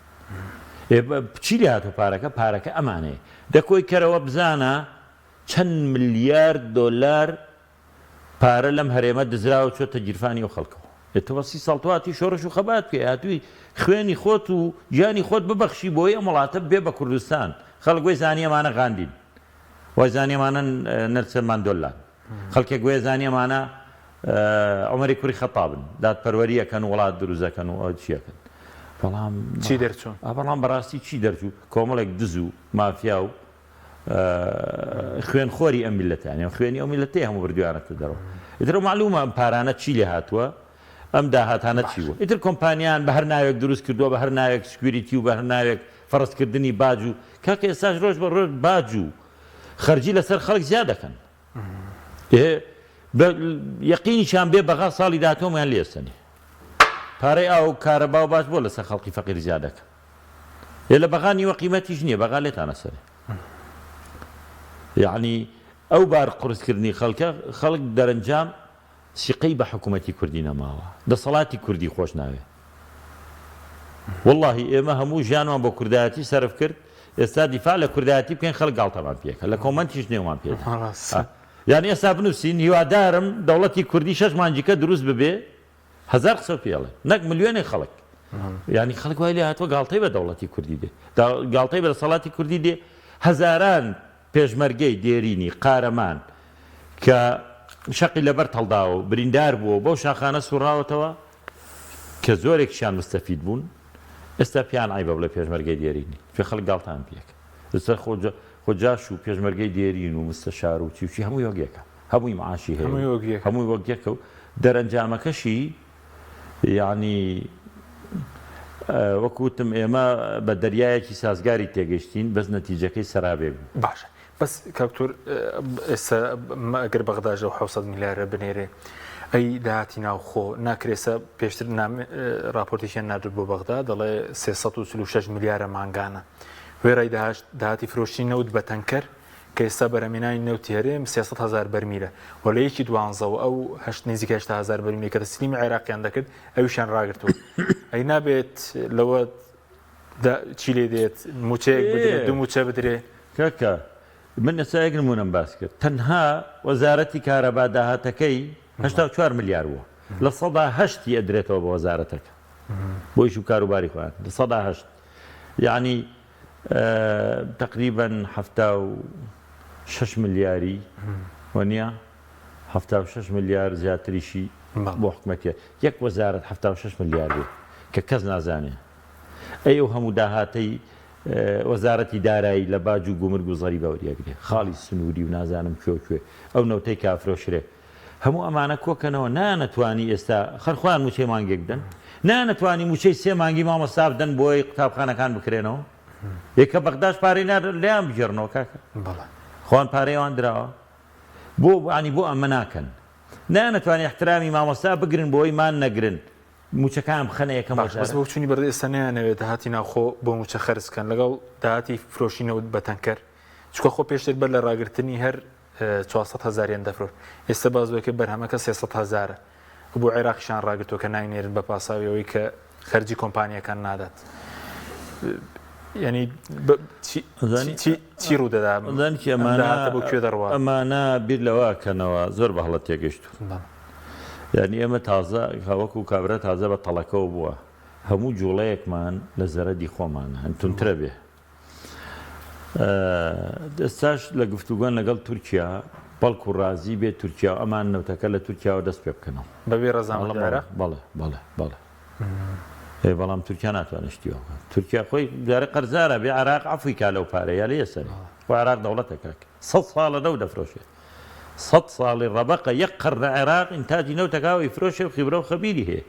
ئێ چی لێ هاتووە پارەکە؟ پارەکە ئەمانەیە. دە کۆی کەرەوە بزانە چەند ملیار دۆلار پارە لەم هەرێمە دزراوە چۆتە گیرفانی ئەو خەڵکەوە. ئێ تۆ بە سی ساڵ تۆ هاتووی شۆڕش و خەبات بکەی، هاتووی خوێنی خۆت و گیانی خۆت ببەخشی بۆی ئەم وڵاتە ببێ بە کوردستان. خەڵک وای زانی ئەمانە غاندین، وای زانی ئەمانە نەلسن ماندۆلان. خەڵکێک وێ زانی ئەمانە عومەری کوڕی خەتابن دادپەروەری ئەکەن وڵات دروست دەکەن و ئەو چی ئەکەن بەڵام چی دەرچوون؟ بەڵام بەڕاستی چی دەرچوو کۆمەڵێک دز و مافیا و خوێنخۆری ئەم میللەتە یانی خوێنی ئەو میللەتەی هەموو بردویانەتە دەرەوە ئیتر مەعلومە ئەم پارانە چی لێ هاتووە ئەم داهاتانە چی بوو ئیتر کۆمپانیان بە هەر ناوێک دروست کردووە بە هەر ناوێک security و بە هەر ناوێک فەرزکردنی باج و کاکە ئێستاش ڕۆژ بە ڕۆژ باج و خەرجی لەسەر خەڵک زیاد دەکەن ئێ بە یەقینیشان بێ بەغا ساڵی داهاتوویان لێ ئەسەنێ پارەی ئاو و کارەبا و باج بۆ لەسەر خەڵکی فەقیر زیاد دەکەن ئێ لە بەغا نیوە قیمەتیش نییە بەغا لێتان ئەسەنێ یعنی ئەو بار قورسکردنی خەڵکە خەڵک دەرەنجام سیقەی بە حکومەتی کوردی نەماوە دەسەڵاتی کوردی خۆش ناوێ وەڵاهی ئێمە هەموو ژیانمان بۆ کوردایەتی سەرف کرد ئێستا دیفاع لە کوردایەتی بکەین خەڵک گاڵتەمان پێکە لە کۆمەنتیش نێومان پێ یان ئێستا بنووسین هیوادارم دەوڵەتی کوردی شەش مانجیکە دروست ببێ هەزار قسە پێڵێ نەک ملیۆنێک خەڵک یانی خەڵک وای لێ هاتووە گاڵتەی بە دەوڵەتی کوردی دێ گاڵتەی بە دەسەڵاتی کوردی دێ هەزاران پێشمەرگەی دێرینی قارەمان کە شەقی لەبەر تەڵداوە و بریندار بووە و بەو شاخانە سوڕاوەتەوە کە زۆرێکیشیان مستەفید بوون، ئێستا پێیان عەیبە بڵێ پێشمەرگەی دێرینی، چونکە خەڵک گاڵتەیان پێکە. ئێستا خۆ خۆ جاش و پێشمەرگەی دێرین و مستەشار و چی و چی هەمووی وەک یەکە، هەمووی معاشی هەیە و هەمووی وەک یەکە و دەرەنجامەکەشی یەعنی وەک وتم ئێمە بە دەریایەکی سازگاری تێگەیشتین بەس نەتیجەکەی سەرابێک بوو. باشە بەس کاک دکتۆر ئێستا ئەگەر بەغداش ئەو 700 ملیارە بنێرێ ئەی داهاتی ناوخۆ ناکرێسە پێشتر راپۆرتێکیان نردوو بۆ بەغدا دەڵێ 346 ملیارە مانگانە وێڕای داهاتی فرۆشتنی نەوت بە تەنکەر کە ئێستا بەرهەمهێنانی نەوتی هەرێم 300 هەزار بەرمیلە و لە یەکی دوانزەوە ئەو هەشت نزیک 80 هەزار بەرمیلی کە تەسلیمی عێراقیان دەکرد ئەویشیان ڕاگرتووە ئەی نابێت لەوە چی لێ دێت موچەیەک بدرێ دوو موچە بدرێ کاکە من ئێستا یەک نمونەم باس کرد تەنها وەزارەتی کارەبا داهاتەکەی 84 ملیار بووە 8% ی ئەدرێتەوە بە وەزارەتەکە بۆ ئیش و کاروباری خۆیان 8% یعنی تەقریبەن 76 ملیاری وەنیە 76 ملیار زیاتریشی بۆ حکومەتیە یەک وەزارەت 76 ملیار بێ کە کەس نازانێ ئەی ئەو هەموو داهاتەی وەزارەتی دارایی لە باج و گومرگ و زەریبە وەریئەگرێ خاڵی سنووری و نازانم کوێ و کوێ ئەو نەوتەی کە ئەفرۆشرێ هەموو ئەمانە کۆکەنەوە نایانەتوانی ئێستا خەر خۆیان مووچەی مانگێک بدەن نایانەتوانی مووچەی سێ مانگی مامۆستا بدەن بۆی قوتابخانەکان بکرێنەوە ئێ کە بەغداش پارەی نارد لێیان بگێڕنەوە کاکە خۆیان پارەی ئەوان دراوە بۆ ینی بۆ ئەمە ناکەن نایانەتوانی احترامی مامۆستا بگرن بۆی مان نەگرن مووچەکان بخەنە یەکەم باشە بەس بۆچوونی بەڕێز ئێستا نایانەوێت داهاتی ناوخۆ بۆ مووچە خەرج کەن لەگەڵ داهاتی فرۆشی نەوت بە تەنکەر چونکە خۆ پێشتر بەر لە ڕاگرتنی هەر 400 هەزاریان دەفرۆشت ئێستا بازوەکە بەرهەمەکە 300 هەزارە بۆ عێراقیشان ڕاگرتووە کە ناینێرن بە پاساوی ئەوەی کە خەرجی کۆمپانیەکان نادات یعنی چی ڕوودەدا بۆ کوێ دەڕوا ئەمانە بیر لەوە کەنەوە زۆر بە هەڵە تێگەشتوون یانی ئێمە تازە وەکو کابرا تازە بە تەڵەکەوە بووە هەموو جوڵەیەکمان لە زەرەدی خۆمانە هەن تونترە بێ ئێستاش لە گفتوگۆن لەگەڵ تورکیا بەڵکو ڕازی بێ تورکیا و ئەمان نەوتەکە لە تورکیاوە دەست پێ بکەنەوە بەبێ ڕەزامەندی عێراق بەڵێ بەڵێ بەڵێ بەڵام تورکیا ناتوانێت شتی وا بکات تورکیا خۆی جارێ قەرزارە بێ عێراق عەفوی کا لەو پارەیە یا لێ سەرێ خۆ عێراق دەوڵەتە کاک سەد ساڵە نەوت دەفرۆشێ سەد ساڵی ڕەبەقە یەک قەرنە عێراق ئینتاجی نەوت ئەکا و ئەیفرۆشێ و خیبرە و خەبیری هەیە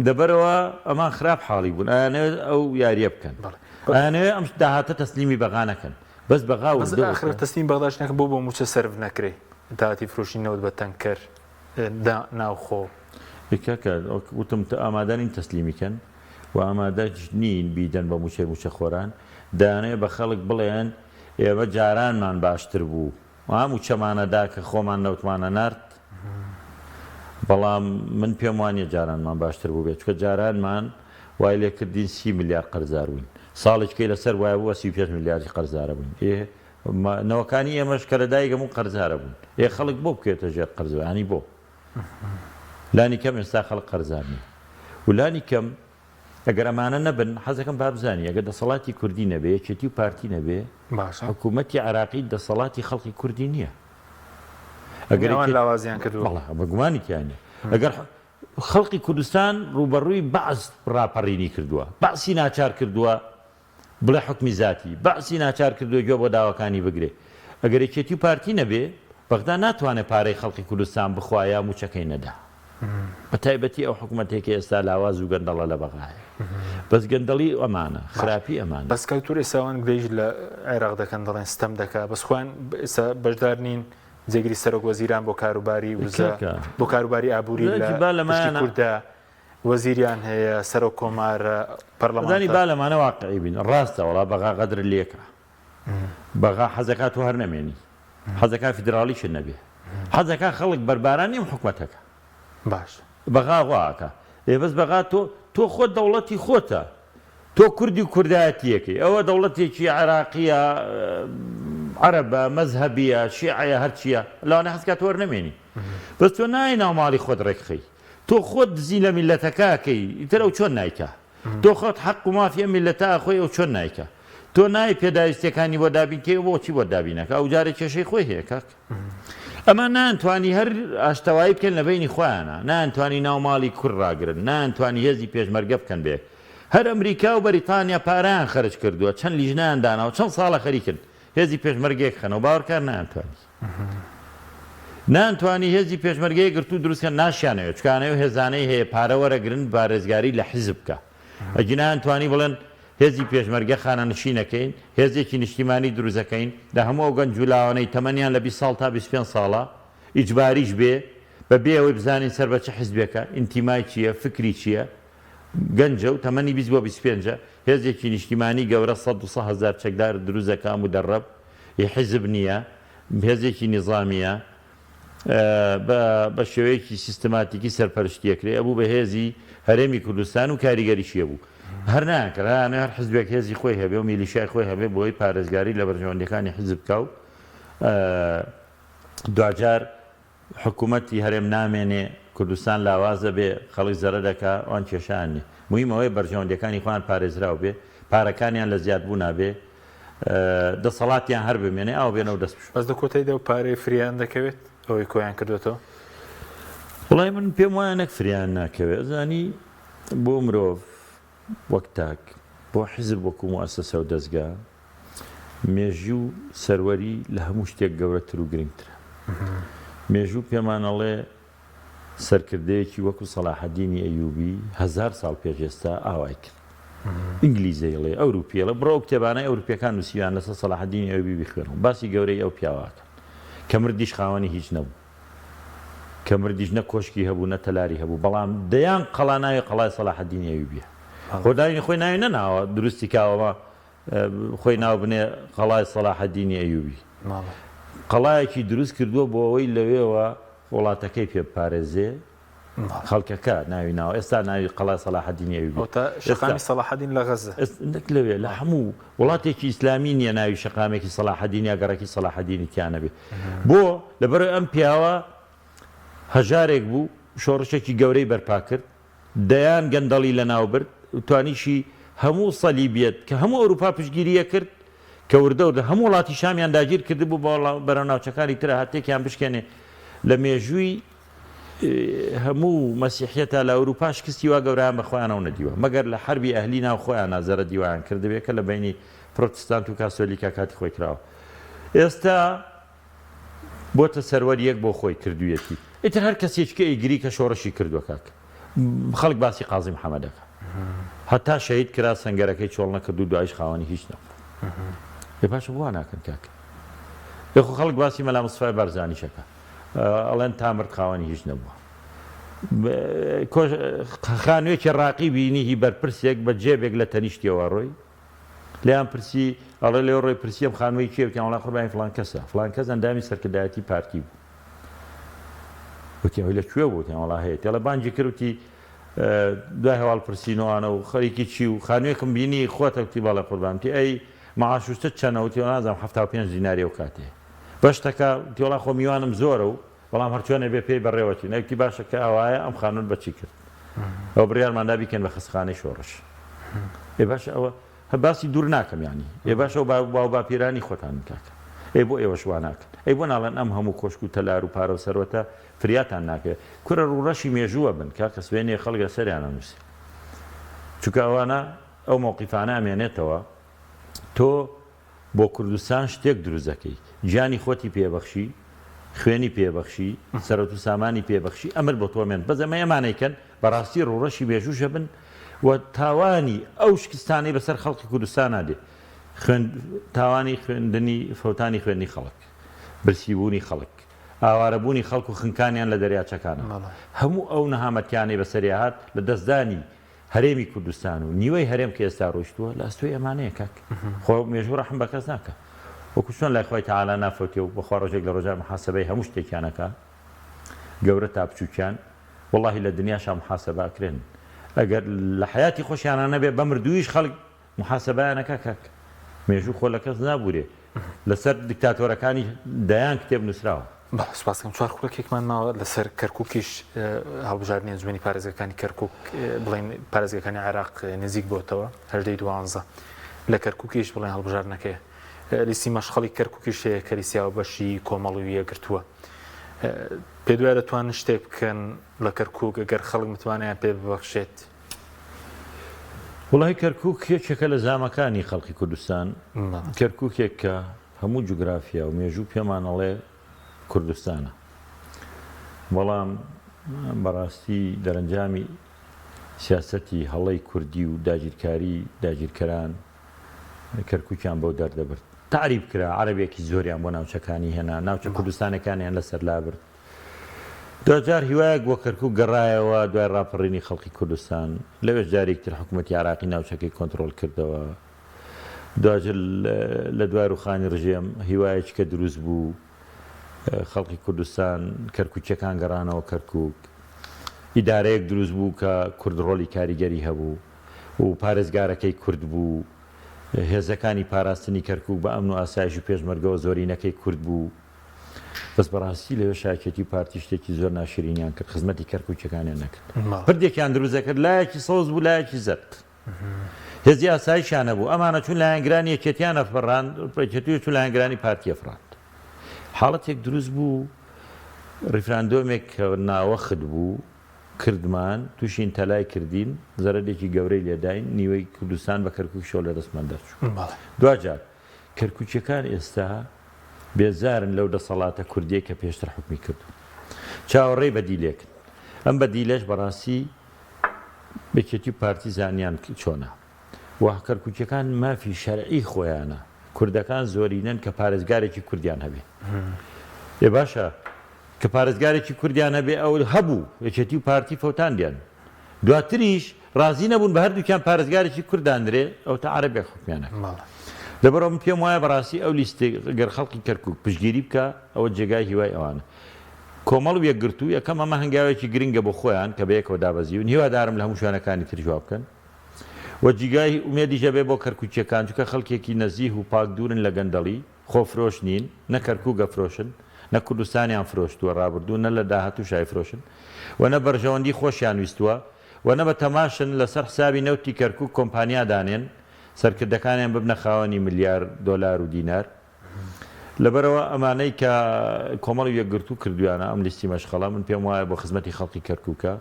لەبەرەوە ئەمان خراپ حاڵی بوون ئەیانەوێت ئەو یاریە بکەن ئەیانەوێت ئەم داهاتە تەسلیمی بەغا نەکەن بەس بەغا بەس ئاخر تەسلیم بەغداش نەکەن بۆ بۆ مووچە سەرف نەکرێ داهاتی فرۆشی نەوت بە تەنکەر ناوخۆ. کاکە وتم ئامادە نین تەسلیمی کەن و ئامادەش نین بیدەن بە مووچەی مووچەخۆران دەیانەوێت بە خەڵک بڵێن ئێمە جارانمان باشتر بوو وا مووچەمان ئەدا کە خۆمان نەوتمان ئەنارد بەڵام من پێم وانیە جارانمان باشتر بووبێت چونکە جارانمان وای لێ کردین سی ملیار قەرزار بووین ساڵێکیکەی لەسەر وایە بوو بە 35 ملیاری قەرزارە بووین ئێ نەوەکانی ئێمەش کە لەدایک هەموو قەرزارە بوون ئێ خەڵک بۆ بکەوێتە ژێر قەرزەوە یانی بۆ لانی کەم ئێستا خەڵک قەرزار نییە و لانی کەم. ئەگەر ئەمانە نەبن، حەزەکەم با بزانی ئەگەر دەسەڵاتی کوردی نەبێ، یەکێتی و پارتی نەبێ، باشە. حکوومەتی عێراقی دەسەڵاتی خەڵکی کوردی نییە. ئەگەر یانی ئەوان یەکێتی لاوازیان کردووە. بەڵێ بە گومانی تیا نییە. ئەگەر خەڵکی کوردستان ڕووبەڕووی بەعس ڕاپەڕینی کردووە، بەعسی ناچار کردووە بڵێ حوکمی زاتی، بەعسی ناچار کردووە گوێ بۆ داواکانی بگرێ. ئەگەر یەکێتی و پارتی نەبێ، بەغدا ناتوانێ پارەی خەڵکی کوردستان بخوا یا مووچەکەی نەدا. بە تایبەتی ئەو حکومەتەی کە ئێستا لاواز و گەندەڵە لە بەغایە. بەس گەندەڵی ئەمانە، خراپی ئەمانە. بەس کاک تور ئێستا ئەوان گلەیش لە عێراق دەکەن دەڵێن ستەم دەکا بەس خۆیان ئێستا بەشدار نین جێگری سەرۆک وەزیران بۆ کاروباری وزە بۆ کاروباری ئابووری لە پشتی کوردە وەزیریان هەیە سەرۆک کۆمارە پەرلەمانی با لەمانە واقعی بین ڕاستە وەڵا بەغا غەدر لێکە بەغا حەزەکات تۆ هەر نەمێنی حەزەکا فیدراڵیشت نەبێ حەزەکا خەڵک بەربارانی ئەم حکومەتەکە باش بەغا واکە ئێ بەس بەغا تۆ تۆ خۆت دەوڵەتی خۆتە تۆ کوردی و کوردایەتیەکەی ئەوە دەوڵەتێکی عێراقیە عەرەبە مەزهەبیە شیعەیە هەرچیە لەوانە حەزکات تۆ هەر نەمێنی بەس تۆ نای ناو ماڵی خۆت ڕێکخەی تۆ خۆت دزی لە میللەتەکە ئەکەی ئیتر ئەو چۆن نایکا تۆ خۆت حەق و مافی ئەم میللەتە ئەخۆی ئەو چۆن نایکا تۆ نای پێداویستیەکانی بۆ دابین کەی ئەو بۆچی بۆت دابین ئەکا ئەو جارێ کێشەی خۆی هەیە کاک ئەمان نایانتوانی هەر ئاشتەوایی بکەن لە بەینی خۆیانا نایانتوانی ناو ماڵی کورد ڕاگرن نایانتوانی هێزی پێشمەرگە بکەن بەیەک هەر ئەمریکا و بەریتانیا پارەیان خەرج کردووە چەند لیژنەیان داناوە چەند ساڵە خەریکن هێزی پێشمەرگە یەکخەنەوە باوەڕکار نایانتوانی نانتوانی هێزی پێشمەرگە یەکگرتوو دروست کەن ناشیانەوێت چونکە ئەو هێزانەی هەیە پارە وەرەگرن پارێزگاری لە حیزب بکە ئەگینا ئەنتوانی بڵێن هێزی پێشمەرگە خانەنشین ئەکەین هێزێکی نیشتیمانی دروست ئەکەین لە هەموو ئەو گەنج و لاوانەی تەمەنیان لە 20 ساڵ تا 25 ساڵە ئیجباریش بێ بە بێ ئەوەی بزانین سەر بە چ حیزبێکە ئینتیمای چییە فکری چییە گەنجە و تەمەنی 20 بۆ 25 هێزێکی نیشتیمانی گەورە 100 200 هەزار چەکدار دروست دەکا مدەڕەب ی حیزب نییە، هێزێکی نیزامییە، بە بە شێوەیەکی سیستماتیکی سەرپەرشتی ئەکرێ، ئەبوو بە هێزی هەرێمی کوردستان و کاریگەریشی هەبوو. هەر نایانکرد، هەیانەوێ هەر حیزبێک هێزی خۆی هەبێ و میلیشیای خۆی هەبێ بۆی پارێزگاری لە بەرژەوەندییەکانی حیزب بکا و دواجار حکومەتی هەرێم نامێنێ، کوردستان لاواز ئەبێ، خەڵک زەرەر ئەکا، ئەوان کێشەیان نیە. موهیم ئەوەیە بەرژەوەندیەکانی خۆیان پارێزراو بێ، پارەکانیان لە زیادبوونا بێ، دەسەڵاتیان هەر بمێنێ، ئاو بێنەوە دەست بشۆن. بەس لە کۆتاییدا ئەو پارەیە فریایان دەکەوێت؟ ئەوەی کۆیان کردۆتەوە؟ وەڵای من پێم وایە نەک فریایان ناکەوێ، ئەزانی بۆ مرۆڤ وەک تاک، بۆ حیزب وەکو موئەسەسە و دەزگا، مێژوو و سەروەری لە هەموو شتێک گەورەتر و گرنگترە. مێژوو پێمان ئەڵێ سەرکردەیەکی وەکو سەلاحەدینی ئەیوبی هەزار ساڵ پێش ئێستا ئاوای کرد. ئینگلیز ئەیڵێ، ئەوروپی ئەڵێ، بڕۆ ئەو کتێبانەی ئەوروپیەکان نووسیویان لەسەر سەلاحەدینی ئەیوبی بیخوێنەوە، باسی گەورەی ئەو پیاوە ئەکەن کە مردیش خاوەنی هیچ نەبوو. کە مردیش نە کۆشکی هەبوو نە تەلاری هەبوو، بەڵام دەیان قەڵا ناوی قەڵای سەلاحەدینی ئەیوبیە. خۆ داوینی خۆی ناوی نەناوە دروستی کاوە خۆی ناو بنێ قەڵای سەلاحەدینی ئەیوبی. قەڵایەکی دروست کردووە بۆ ئەوەی لەوێوە وڵاتەکەی پێ بپارێزێ، خەڵکەکە ناوی ناوە، ئێستا ناوی قەڵای سەلاحەدینی ئەیوبی. ئەوەتا شەقامی سەلاحەدین لە غەززە. نەک لەوێ، لە هەموو وڵاتێکی ئیسلامی نییە ناوی شەقامێکی سەلاحەدین یا گەڕەکی سەلاحەدینی تیا نەبێ. بۆ؟ لەبەرئەوەی ئەم پیاوە هەژارێک بوو، شۆڕشێکی گەورەی بەرپا کرد، دەیان گەندەڵی لەناوبرد و توانیشی هەموو سەلیبیەت کە هەموو ئەوروپا پشتگیری ئەکرد کە وردە وردە هەموو وڵاتی شامیان داگیر کردبوو بەڵام بەرەو ناوچەکانی تر هات تێکیان بشکێنێ لە مێژووی هەموو مەسیحیەتا لە ئەوروپا شکستی وا گەورەیان بە خۆیانەوە نەدیوە مەگەر لە حەربی ئەهلی ناو خۆیانا زەرەدی وایان کردبێ کە لە بەینی پرۆتستانت و کاسۆلیکا کاتی خۆی کراوە ئێستا بۆتە سەروەر یەک بۆ خۆی کردویەتی ئیتر هەر کەسێکی کە ئەیگری کە شۆڕشی کردوە کاک خەڵک باسی قازی محەمەد دەکا هەتا شەهید کرا سەنگەرەکەی چۆڵ نەکرد و دوایش خاوەنی هیچ نەبوو ئێ باشە بۆ وا ناکەن کاک ئێ خۆ خەڵک باسی مەلا مستەفای بارزانیش ئەکا ئەڵێن تا مرد خاوەنی هیچ نەبووە خانوویەکی ڕاقی بینی هی بەرپرسێک بە جێبێک لە تەنیشتیەوە ڕۆی لێیان پرسی، ئەڵێ لێو ڕۆی پرسی ئەم خانووەی کێیە؟ وتیان وەڵا قوربانی فڵان کەسە. فڵان کەس ئەندامی سەرکردایەتی پارتی بوو. وتی ئەوەی لە کوێ بوو؟ وتیان وەڵا هەیەتی. ئەڵێ بانگی کرد وتی دوای هەواڵ پرسینەوانە و خەریکی چی و خانوویەکم بینی خۆتە؟ وتی بەڵێ قوربان. وتی ئەی معاش و شتت چەنە؟ وتی نازانم 75 دیناری ئەو کاتەیە. بەشتەکە؟ وتی وەڵا خۆ میوانم زۆرە و بەڵام هەرچۆنێ بێ پێی بەڕێوەچین. ئەی وتی باشە کە ئاوایە ئەم خانووەت بە چی کرد؟ ئەوە بڕیارمان دا بیکەین بە خەستەخانەی شۆڕش. ئێ باشە ئەوە هە باسی دوور ناکەم یانی ئێ باشە ئەو باو باپیرانی خۆتانن کاکە ئەی بۆ ئێوەش وا ناکەن ئەی بۆ ناڵێن ئەم هەموو کۆشک و تەلار و پارە و سەروەتە فریاتان ناکەوێ کورە ڕووڕەشی مێژووە بن کاکە سبەینێ خەڵک لەسەریان ئەنووسێ چونکە ئەوانە ئەو مەوقیفانە ئەمێنێتەوە تۆ بۆ کوردستان شتێک دروست دەکەی گیانی خۆتی پێ بەخشی خوێنی پێ بەخشی سەرەت و سامانی پێ بەخشی ئەمر بۆ تۆ مێن بەس ئەمە ئێمانەی کەن بەڕاستی ڕووڕەشی مێژووش ئەبن و تاوانی ئەو شکستانەی بەسەر خەڵکی کوردستانا دێ خوێن تاوانی خوێندنی فەوتانی خوێندنی خەڵک برسیبوونی خەڵک ئاوارەبوونی خەڵک و خنکانیان لە دەریاچەکانا هەموو ئەو نەهامەتیانەی بەسەریا هات لە دەستدانی هەرێمی کوردستان و نیوەی هەرێم کە ئێستا ڕۆیشتووە لە ئەستۆی ئەمانەیە کاک خۆ مێژوو ڕەحم بە کەس ناکا وەکو چۆن لای خوای تەعالا نافەوتێ و بەخوا ڕۆژێک لە ڕۆژان محاسەبەی هەموو شتێکیان ئەکا گەورە تا بچووکیان وەڵاهی لە دنیاشا محاسەبە ئەکرێن ئەگەر لە حەیاتی خۆشیانا نەبێ بە مردوویش خەڵک محاسەبەیان ئەکا کاک مێژوو خۆ لە کەس نابورێ لەسەر دیکتاتۆرەکانی دەیان کتێب نووسراوە. بەڵێ سوپاس دەکەم چوار خولەکێکمان ماوە لەسەر کەرکوکیش هەڵبژاردنی ئەنجومەنی پارێزگەکانی کەرکوک بڵێن پارێزگەکانی عێراق نزیک بۆتەوە هەژدەی دوانزە لە کەرکوکیش بڵێن هەڵبژاردنەکەی لیستی مەشخەڵی کەرکوکیش هەیە کە لیستی هاوبەشی کۆمەڵ و یەکگرتووە پێ دوای دەتوانن شتێک بکەن لە کەرکوک گەر خەڵک متمانەیان پێ ببەخشێت؟ وەڵاهی کەرکوک یەکێکە لە زامەکانی خەڵکی کوردستان، کەرکوکێک کە هەموو جوگرافیا و مێژوو پێمان ئەڵێ کوردستانە، بەڵام بەڕاستی دەرەنجامی سیاسەتی هەڵەی کوردی و داگیرکاری داگیرکەران کەرکوکیان بەو دەردە برد. تەعریب کرا، عەرەبێکی زۆریان بۆ ناوچەکانی هێنا، ناوچە کوردستانەکانیان لەسەر لابرد. دواجار هیوایەک بۆ کەرکوک گەڕایەوە دوای ڕاپەڕینی خەڵکی کوردستان، لەوێش جارێکی تر حکومەتی عێراقی ناوچەکەی کۆنترۆڵ کردەوە. دواجار لە دوای ڕوخانی ڕژێم هیوایەکی کە دروست بوو، خەڵکی کوردستان، کەرکوکییەکان گەڕانەوە کەرکوک. ئیدارەیەک دروست بوو کە کورد ڕۆڵی کاریگەری هەبوو و پارێزگارەکەی کورد بوو. هێزەکانی پاراستنی کەرکوک بە ئەمن و ئاسایش و پێشمەرگەوە زۆرینەکەی کورد بوو. بەس بەڕاستی لەوێ شاکێتی و پارتی شتێکی زۆر ناشرینیان کرد خزمەتی کەرکوکیەکانیان نەکرد پردێکیان دروست دەکرد لایەکی سەوز بوو لایەکی زەرد هێزی ئاسایشیان هەبوو ئەمانە چون لایەنگرانی یەکێتیان ئەفڕاند یەکێتی چون لایەنگرانی پارتی ئەفڕاند حاڵەتێک دروست بوو ڕیفراندۆمێک کە ناوەخت بوو کردمان تووشی ئینتەلای کردین زەرەدێکی گەورەی لێداین نیوەی کوردستان بە کەرکوکیشەوە لە دەستمان دەرچوو دواجار کەرکوکیەکان ئێستا بێزارن لەو دەسەڵاتە کوردیەی کە پێشتر حوکمی کردوون. چاوەڕێی بەدیلێکن. ئەم بەدیلەش بەڕاستی یەکێتی و پارتی زانیان چۆنە. و کەرکوکیەکان مافی شەرعی خۆیانە. کوردەکان زۆرینەن کە پارێزگارێکی کوردیان هەبێ. ئێ باشە کە پارێزگارێکی کوردیان هەبێ ئەو هەبوو یەکێتی و پارتی فەوتاندیان. دواتریش ڕازی نەبوون بە هەردووکیان پارێزگارێکی کورد دانرێ ئەوتا عەرەبێک حوکمیان ئەکرد. لەبەرئەوە من پێم وایە بەڕاستی ئەو لیستەی گەر خەڵکی کەرکوک پشتگیری بکا ئەوە جێگای هیوای ئەوانە. کۆمەڵ و یەکگرتوو یەکەم ئەمە هەنگاوێکی گرنگە بۆ خۆیان کە بەیەکەوە دابەزیون هیوادارم لە هەموو شوێنەکانی تریش وا بکەن و جیگای ئومێدیش ئەبێ بۆ کەرکوکیەکان چونکە خەڵکێکی نەزیه و پاک دوورن لە گەندەڵی خۆفرۆش نین، نە کەرکوک ئەفرۆشن، نە کوردستانیان فرۆشتووە ڕابردوو، نە لە داهاتووش ئەیفرۆشن و نە بەرژەوەندی خۆشیان ویستووە و نە بە تەماشن لەسەر حسابی نەوتی کەرکوک کۆمپانیا دانێن، سەرکردەکانیان ببنە خاوەنی ملیار دۆلار و دینار. لەبەرئەوە ئەمانەی کە کۆمەڵی یەکگرتوو کردویانە ئەم لیستی مەشخەڵە من پێم وایە بۆ خزمەتی خەڵکی کەرکوکە.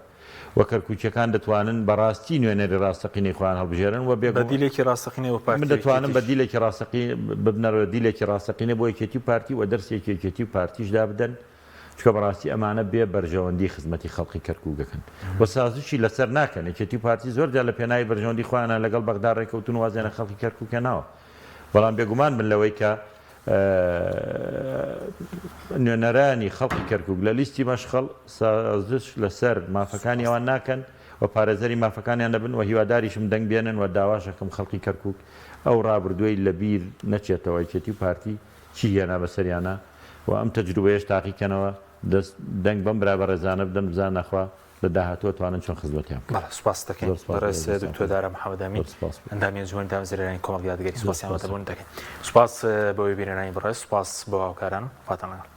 و کەرکوکیەکان دەتوانن بەڕاستی نوێنەری ڕاستەقینەی خۆیان هەڵبژێرن و بێگومان بەدیلێکی ڕاستەقینە بۆ پارتی من و دەتوانم یەکێتیش. بەدیلێکی ڕاستەقی ببنە بەدیلێکی ڕاستەقینە بۆ یەکێتی و پارتی و دەرسێکی یەکێتی و پارتیش دابدەن چونکە بەڕاستی ئەمانە بێ بەرژەوەندی خزمەتی خەڵقی کەرکوک دەکەن و سازشی لەسەر ناکەن یەکێتی و پارتی زۆر جار لە پێناوی بەرژەوەندی خۆیانە لەگەڵ بەغدا ڕێکەوتون و وازیان لە خەڵکی کەرکوک هێناوە بەڵام بێگومان بن لەوەی کە نوێنەرانی خەڵکی کەرکوک لە لیستی مەشخەڵ سازش لەسەر مافەکانی ئەوان ناکەن و پارێزەری مافەکانیان دەبن و هیواداریشم دەنگ بێنن و داواشەکەم خەڵکی کەرکوک ئەو ڕابردووەی لەبیر نەچێتەوە یەکێتی و پارتی چی هێنا بەسەریانا و ئەم تەجروبەیەش تاقیکەنەوە دەست دەنگ بەم برا بەڕێزانە بدەن بزانن ئەخوا لە داهاتوو ئەتوانن چۆن خزمەتیان بکەن. بەڵێ سوپاست دەکەین زۆر سوپاس بەڕێز بەڕێز دەستان دکتۆر خۆش. دارا محەمەد ئەمین زۆر سوپاس بۆ. ئەندامی ئەنجومەنی دامەزرێنەرانی کۆمەڵگەی یادگاری زۆر سوپاسی سوپاس. ئامادەبوون دەکەین سوپاس بۆ بینەرانی بەڕێز سوپاس بۆ هاوکاران خواتان لەگەڵ.